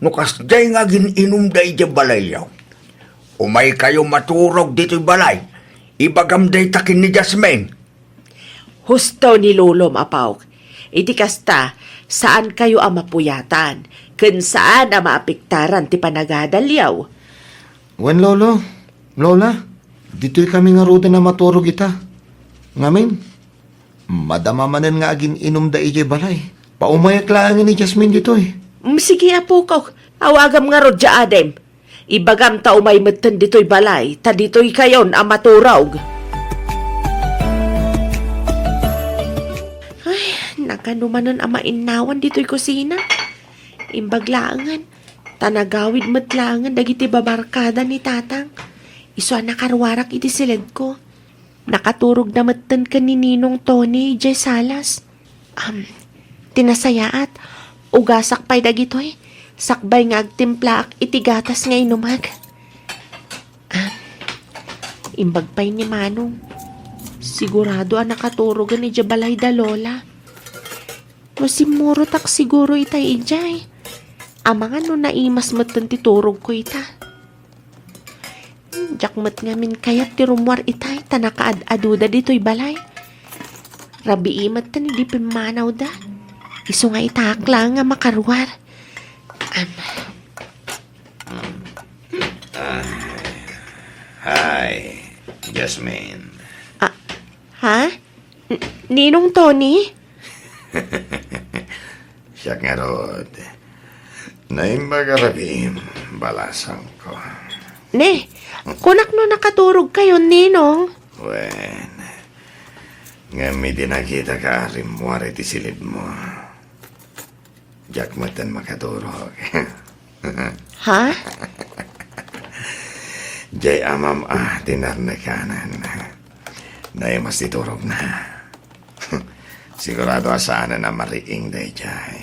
No kasdiay nga agin-inumda idiay balayyo, umaykayo maturog ditoy balay. Ibagam dayta ken ni Jasmine. Husto ni Lolom, Apok. Iti kasta, saankayo a mapuyatan, ken saan a maapektaran ti panagadalyo. Wen, Lolo, Lola, ditoy kami ngaruden a maturog ita. Ngamin, madama manen nga agin-inumda idiay balay. Paumayak laengen ni Jasmine ditoy. Mm, sige, apokok. Awagam ngarud diay adim. Ibagam ta umay metten ditoy balay, ta ditoykayon a maturog. Ay, nagano manen a mainnawan ditoy kusina. Imbag laengen, ta nagawid met laengen dagiti babarkada ni Tatang. Isu a nakaruarak iti siledko. Nakaturogda metten ken ni Ninong Tony idiay salas. Am, ti nasayaat, ugasak pay dagitoy, sakbay nga agtimplaak iti gatas nga inumek. Am, imbag pay ni Manong, sigurado a nakaturogen idiay balay da Lola. No simmurotak siguro itay idiay. Amangan no naimas metten ti turogko ita. Diak met ngamin kayat ti rummuar itay ta nakaad-aduda ditoy balay. Rabii metten idi pimmanawda. Isu nga itaak laeng a makaruar. Am. Ah, hi, Jasmine. Ah, ha? N-, Ninong Tony? Siak ngarud. Naimbag a rabiim, balasangko. Ne, kunak no nakaturogkayon, Ninong? Wen, ngem idi nakitak a rimmuar iti silibmo, diak metten makaturog. Ha? Diay amam a ti Naimas ti turogna. Sigurado a saanen a mariing daydiay.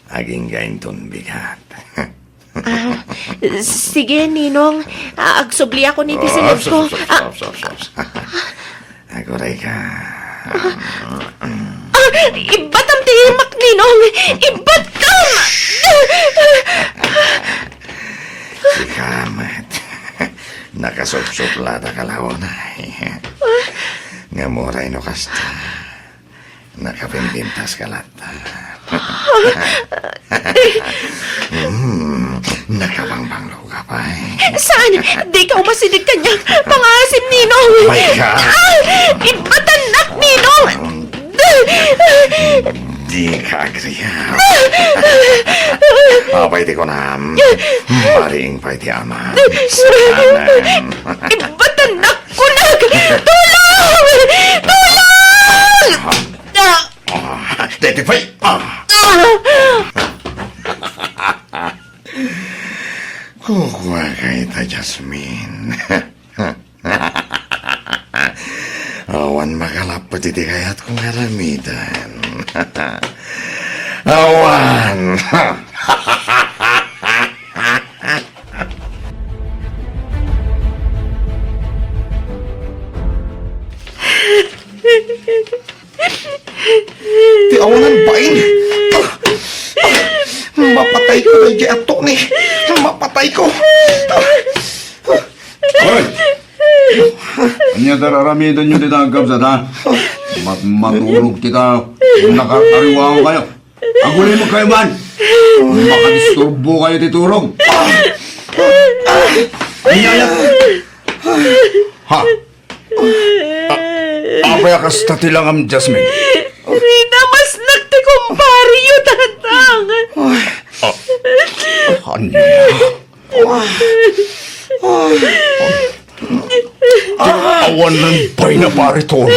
Agingga inton bigat. Ah, sige, Ninong. Ah, agsubliakon iti silidko. Ops, ops, ops, ops, ops, ops. Aguray ka. Ah, ibbatam ti imak, Ninong! Ibbatam! Sika met. Nakasupsupla ta kalaunay. Ngem uray no kasta, nakabimbintas ka latta. Hmm, nakabangbanglo ka pay. Saan? Dika umasideg kaniak. Pangaasim, Ninong. Pay ka. Ah! Ibatannak, Ninong! Dika agriat. Apay ti kunam? Mariing pay ti ama. Ibatannak, kunak! Tulong! Tulong! Ah! Ah, daytoy pay. Ah! Ah! Kukuaka ita, Jasmine. Awan makalappet iti kayatko nga aramiden. Awan! Ti awanan bain. Ah! Ah! Mapatayko daydiay a Tony. Mapatayko. Ah! Hoy! Ania ti ar-aramidenyo dita, agkabsat, ha? Mat-, maturog ti tao. Nakakariwaon kayo. Agulimek kayo man. Makadisturbo kayo ti turog. Ania, ania? Ha? A-, apay a kasta ti langam, Jasmine? Rinamasnak ti kumpareyo, Tatang. Ah. Ania? Awanen pay na, Pare Tony.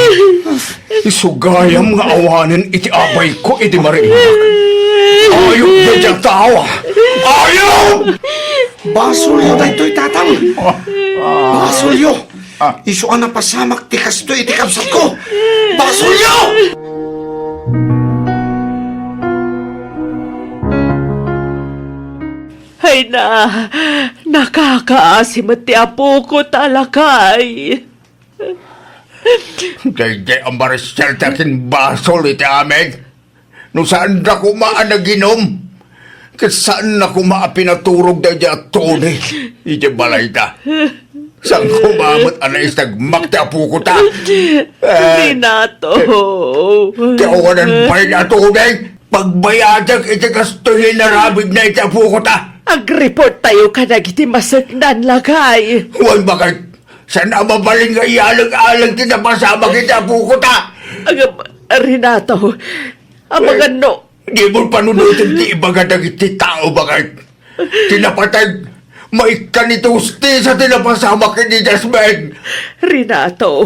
Isu gayam nga awanen iti abayko idi marimmag. Ayup daydiay a tao, a! Ayup! Basolyo daytoy, Tatang. Basolyo. Ah. Isu a napasamak ti kastoy iti kabsatko. Basolyo! Ay na, nakakaasi met ti apokota, lakay. Daydiay a Maricel ti akinbasol iti amin. No saanda koma a naginom, ket saanna koma a pinaturog daydiay a Tony idiay balayda. Saan koma met a naisagmak ti apokota? Eh, Renato. Ti awanan pay a Tony, pagbayadak iti kastoy nga inaramidna iti apokota. Agreport tayo kadagiti maseknan, lakay. Wen, bakay, saan a mabalin nga iyaleg-aleg ti napasamak iti apokota? Agam-, Renato, amangan no. Dimo panunoten ti ibaga dagiti tao, bakay. Ti napateg, maikkan iti hustisia ti napasamak ken ni Jasmine. Renato.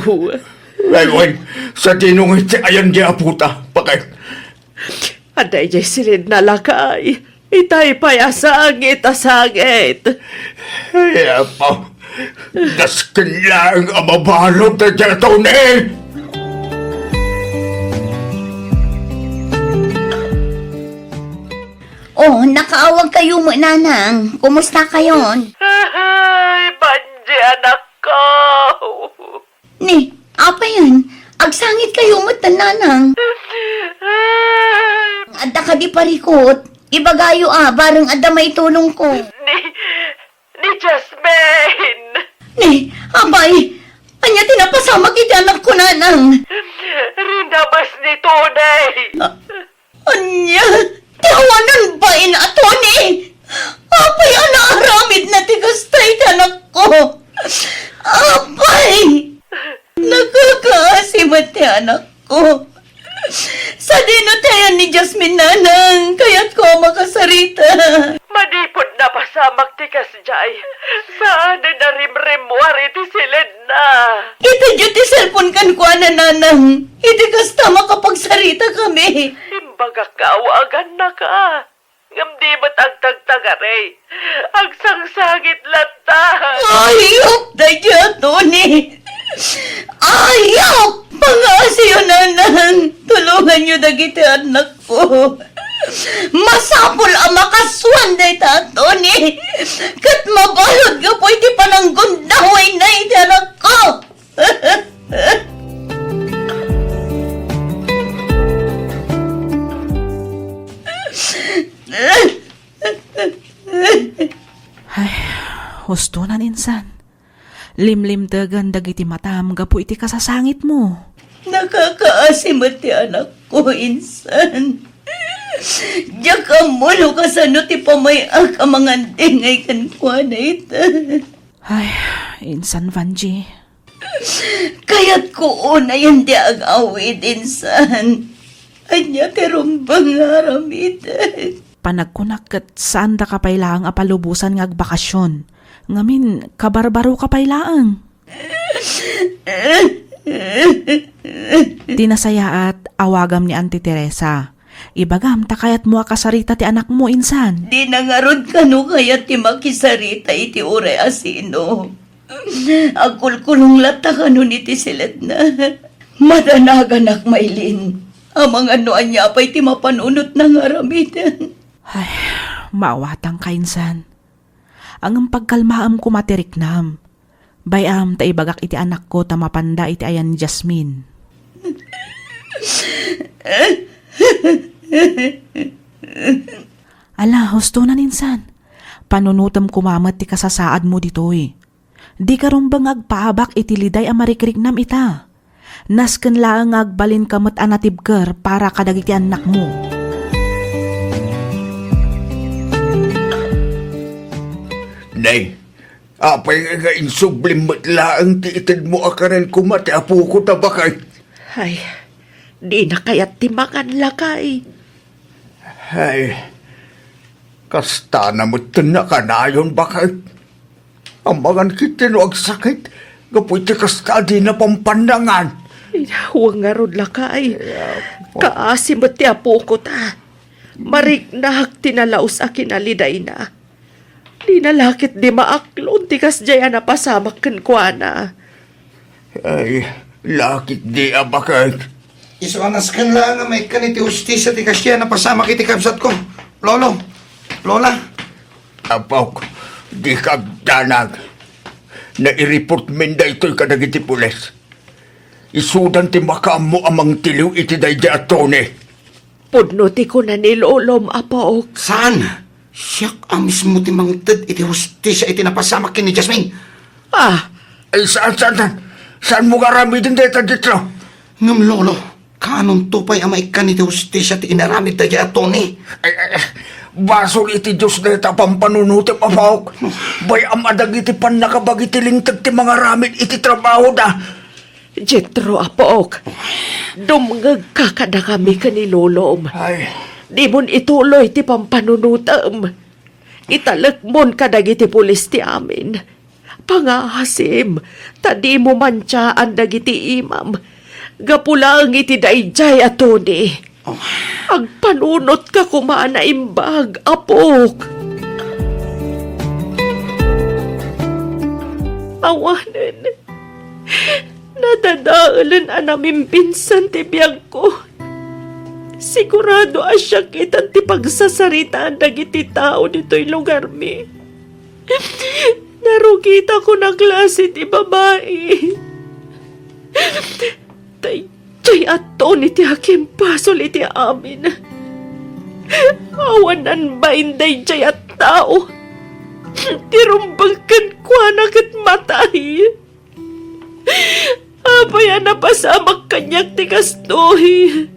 Wen, wen, sadino nga iti ayan diay apota, bakay. Adda idiay silidna, lakay. Itay pay a sangit a sangit. Ay, Apo. Dasken laeng a mabalud daydiay a Tony! Oh, nakaawag kayo met, Nanang. Kumusta kayon? Ay, Panji, anakko! Ni, apayen, agsangit kayo met, Nanang. Adda kadi parikut? Ibagayo a, bareng adda maitulongko. Ni, ni Jasmine! Ni, apay, ania ti napasamak iti anakko, Nanang? Rinamas ni Tony. Ah, ania? Ti awanan bain a Tony? Apay a naaramidna ti kasta iti anakko? Apay! Nakakaasi met ti anakko. Sadino ti ayan ni Jasmine, Nanang? Kayatko a makasarita. Manipud napasamak ti kas Jay, saanen a rimrimmuar iti silidna. Itedyo ti cellphone kenkuana, Nanang. Iti kasta, makapagsarita kami. Imbagak nga awagannak a. Ngem di met agtagtagari. Agsangsangit latta. Ayup daydiay a Tony. Ayup! Pangaasiyo, nanang, tulonganyo dagiti annakko. Masapul a makasuan dayta a Tony, ket mabalud gapu iti pananggundawayna iti annakko. Ay, hustonan, insan. Limlimtegen dagiti matam gapu iti kasasangitmo. Nakakaasi met ti anakko, insan. Diak ammo no kasano ti pamay-ak a mangandengay kenkuana ita. Ay, insan, Vangie. Kayatko unayen ti agawid, insan. Ania ti rumbeng nga aramidek? Panagkunak ket saandaka pay laeng a palubosan nga agbakasyon. Ngamin, kabarbaroka pay laeng. Ti nasayaat, awagam ni Auntie Teresa. Ibagam ta kayatmo a kasarita ti anakmo, insan. Dina ngarud kano kayat ti makisarita iti uray a sino. Agkulkulong latta kanon iti siletna. Madanaganak, Maylin. Amangan no ania pay ti mapanunotna nga aramiden. Ay, maawatanka, insan. Ngem pagkalmaem koma ti riknam. Bay-am ta ibagak iti anakko ta mapanda iti ayan ni Jasmine. Ala, hustonan, insan. Panunotem koma met ti kasasaadmo ditoy. Dika rumbeng nga agpaabak iti liday a marikriknam ita. Nasken laeng nga agbalinka met a natibker para kadagiti annakmo. Nay, apay nga insublim met laeng ti itedmo a kanen koma ti apoko ta baket? Ay, dina kayat ti mangan, lakay. Ay, kastana metten a kanayon, baket. Amangan ketdi no agsakit gapu iti kasta a dina pampannangan. Ay, wen ngarud, lakay. Ay, apo. Kaasi met ti apoko ta. Mariknak ti nalaus a kinalidayna. Dina la ketdi maaklon ti kasdiay a napasamak kenkuana. Ay, la ketdi a baket. Isu a nasken laeng a maikkan iti hustisia ti kasdiay a napasamak iti kabsatko. Lolo, Lola. Apok, dika agdanag. Naireportmin daytoy kadagiti pulis. Isudan ti makaammo a mangtiliw iti daydiay a Tony. Pudno ti kuna ni lolom, Apok. Saan? Siak a mismo ti mangted iti hustisia iti napasamak ken ni Jasmine. Ah. Ay, saan, saan, saan? Saanmo nga aramiden dayta, Jetro? Ngem, Lolo, kaanonto pay a maikkan iti hustisia ti inaramid daydiay a Tony? Ay, ay, ay, basol iti Dios dayta a pampanunotem, Apok. Bay-am a dagiti pannakabagi ti linteg ti mangaramid iti trabahoda. Jetro, apok, dumngegka kadakami ken ni lolom. Ay. Dimon ituloy ti pampanunotem. Italekmon kadagiti pulis ti amin. Pangaasim, ta dimo mantiaan dagiti imam. Gapu laeng iti daydiay a Tony. Oh. Agpanunotka koma a naimbag, apok. Awanen, nadadaelen a namimbinsan ti biagko. Sigurado a siak itan ti pagsasaritaan dagiti tao ditoy lugarmi. Narugitakan a klase ti babai. Daydiay a Tony ti akimbasol iti amin. Awan nanbain daydiay a tao ti rumbeng kenkuana ket matay. Apay a napasamak kaniak ti kastoy?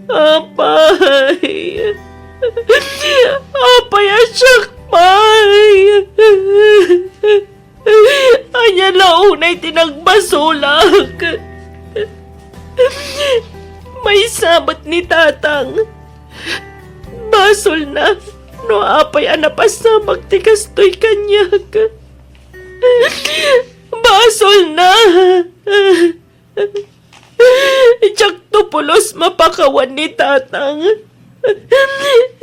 Apay! Apay a siak pay? Ania la unay ti nagbasolak? Maysa met ni Tatang. Basolna no apay a napasamak ti kastoy kaniak. Basolna. Diakto pulos mapakawan ni Tatang.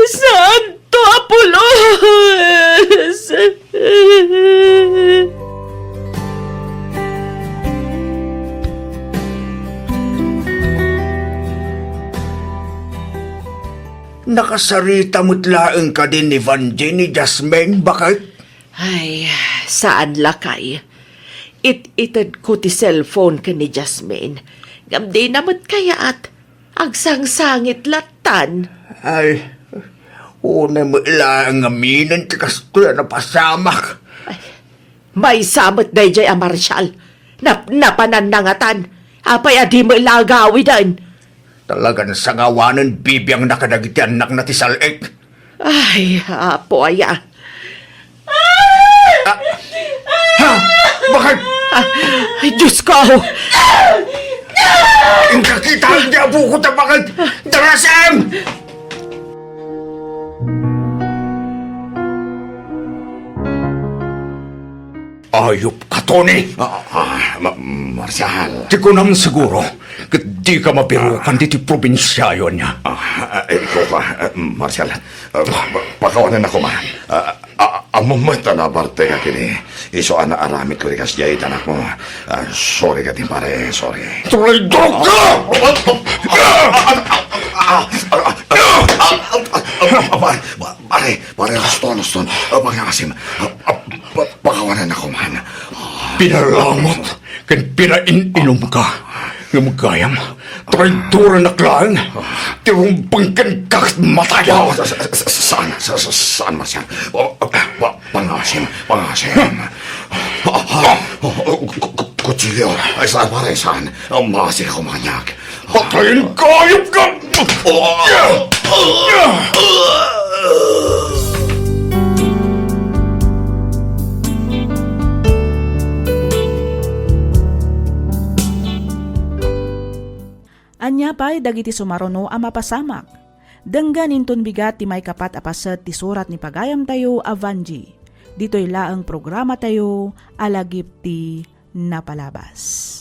Saanto a pulos! Nakasarita met laeng kadi ni Vangie ni Jasmine, baket? Ay, saan, lakay. It-itedko ti cellphone ken ni Jasmine. Ngem dina met kayat. Agsangsangit lattan. Ay, unay met laeng aminen ti kastoy a napasamak. Ay, maysa met daydiay a Marshall. Nap-, napananna ngatan. Apay a di met la agawiden? Talagan sangawanen bibiangna kadagiti annakna ti sal-ik. Ay, Apo aya. Ah! Ha? Baket? Ah, ay, Diyos ko! Inka kita, hindi apo ko ta baket! Darasem! Ayup ka, Tony! Ah, ah, Ma-, Marshal. Ti kunam siguro, ket di ka mabirukan diti probinsiayo ania. Ah, ah, ikaw ka, ah, Marshal. Ah, pa-, pakawanan ako, ma. Ah, ah, ammom met a nabartek a kini. Isu a naaramid ko di kasdiay, anakmo. Ah, sorry ka din, pare, sorry. Traidor ka! Ah, ah, ah, ah, ah, ah, ah, ah, ah, ah, ah, pare, pa-, pare, pare, Aston, Aston. Ah, pangasim. Ah, ah, pa-, pakawanan ako man. Ah. Pinalamot ken pinain-inom ka. Ngem gayam, traidor a naklaan. Ti rumbeng ken kaket matay. Ah, sa-, sa-, sa-, saan, sa-, sa-, saan, Marshal? Oh, oh, pa-, pangasim, pangasim. Ah, ah, oh, oh, ku-, ku-, kutsilyo. Ay, saan, pare, saan? Ang masik ako, manyak. Patayin ka, ayup ka! Ania pay dagiti sumaruno a mapasamak? Denggen inton bigat ti maikapat a paset ti surat ni pagayamtayo a Vangie. Ditoy laeng programatayo a Lagip ti Napalabas.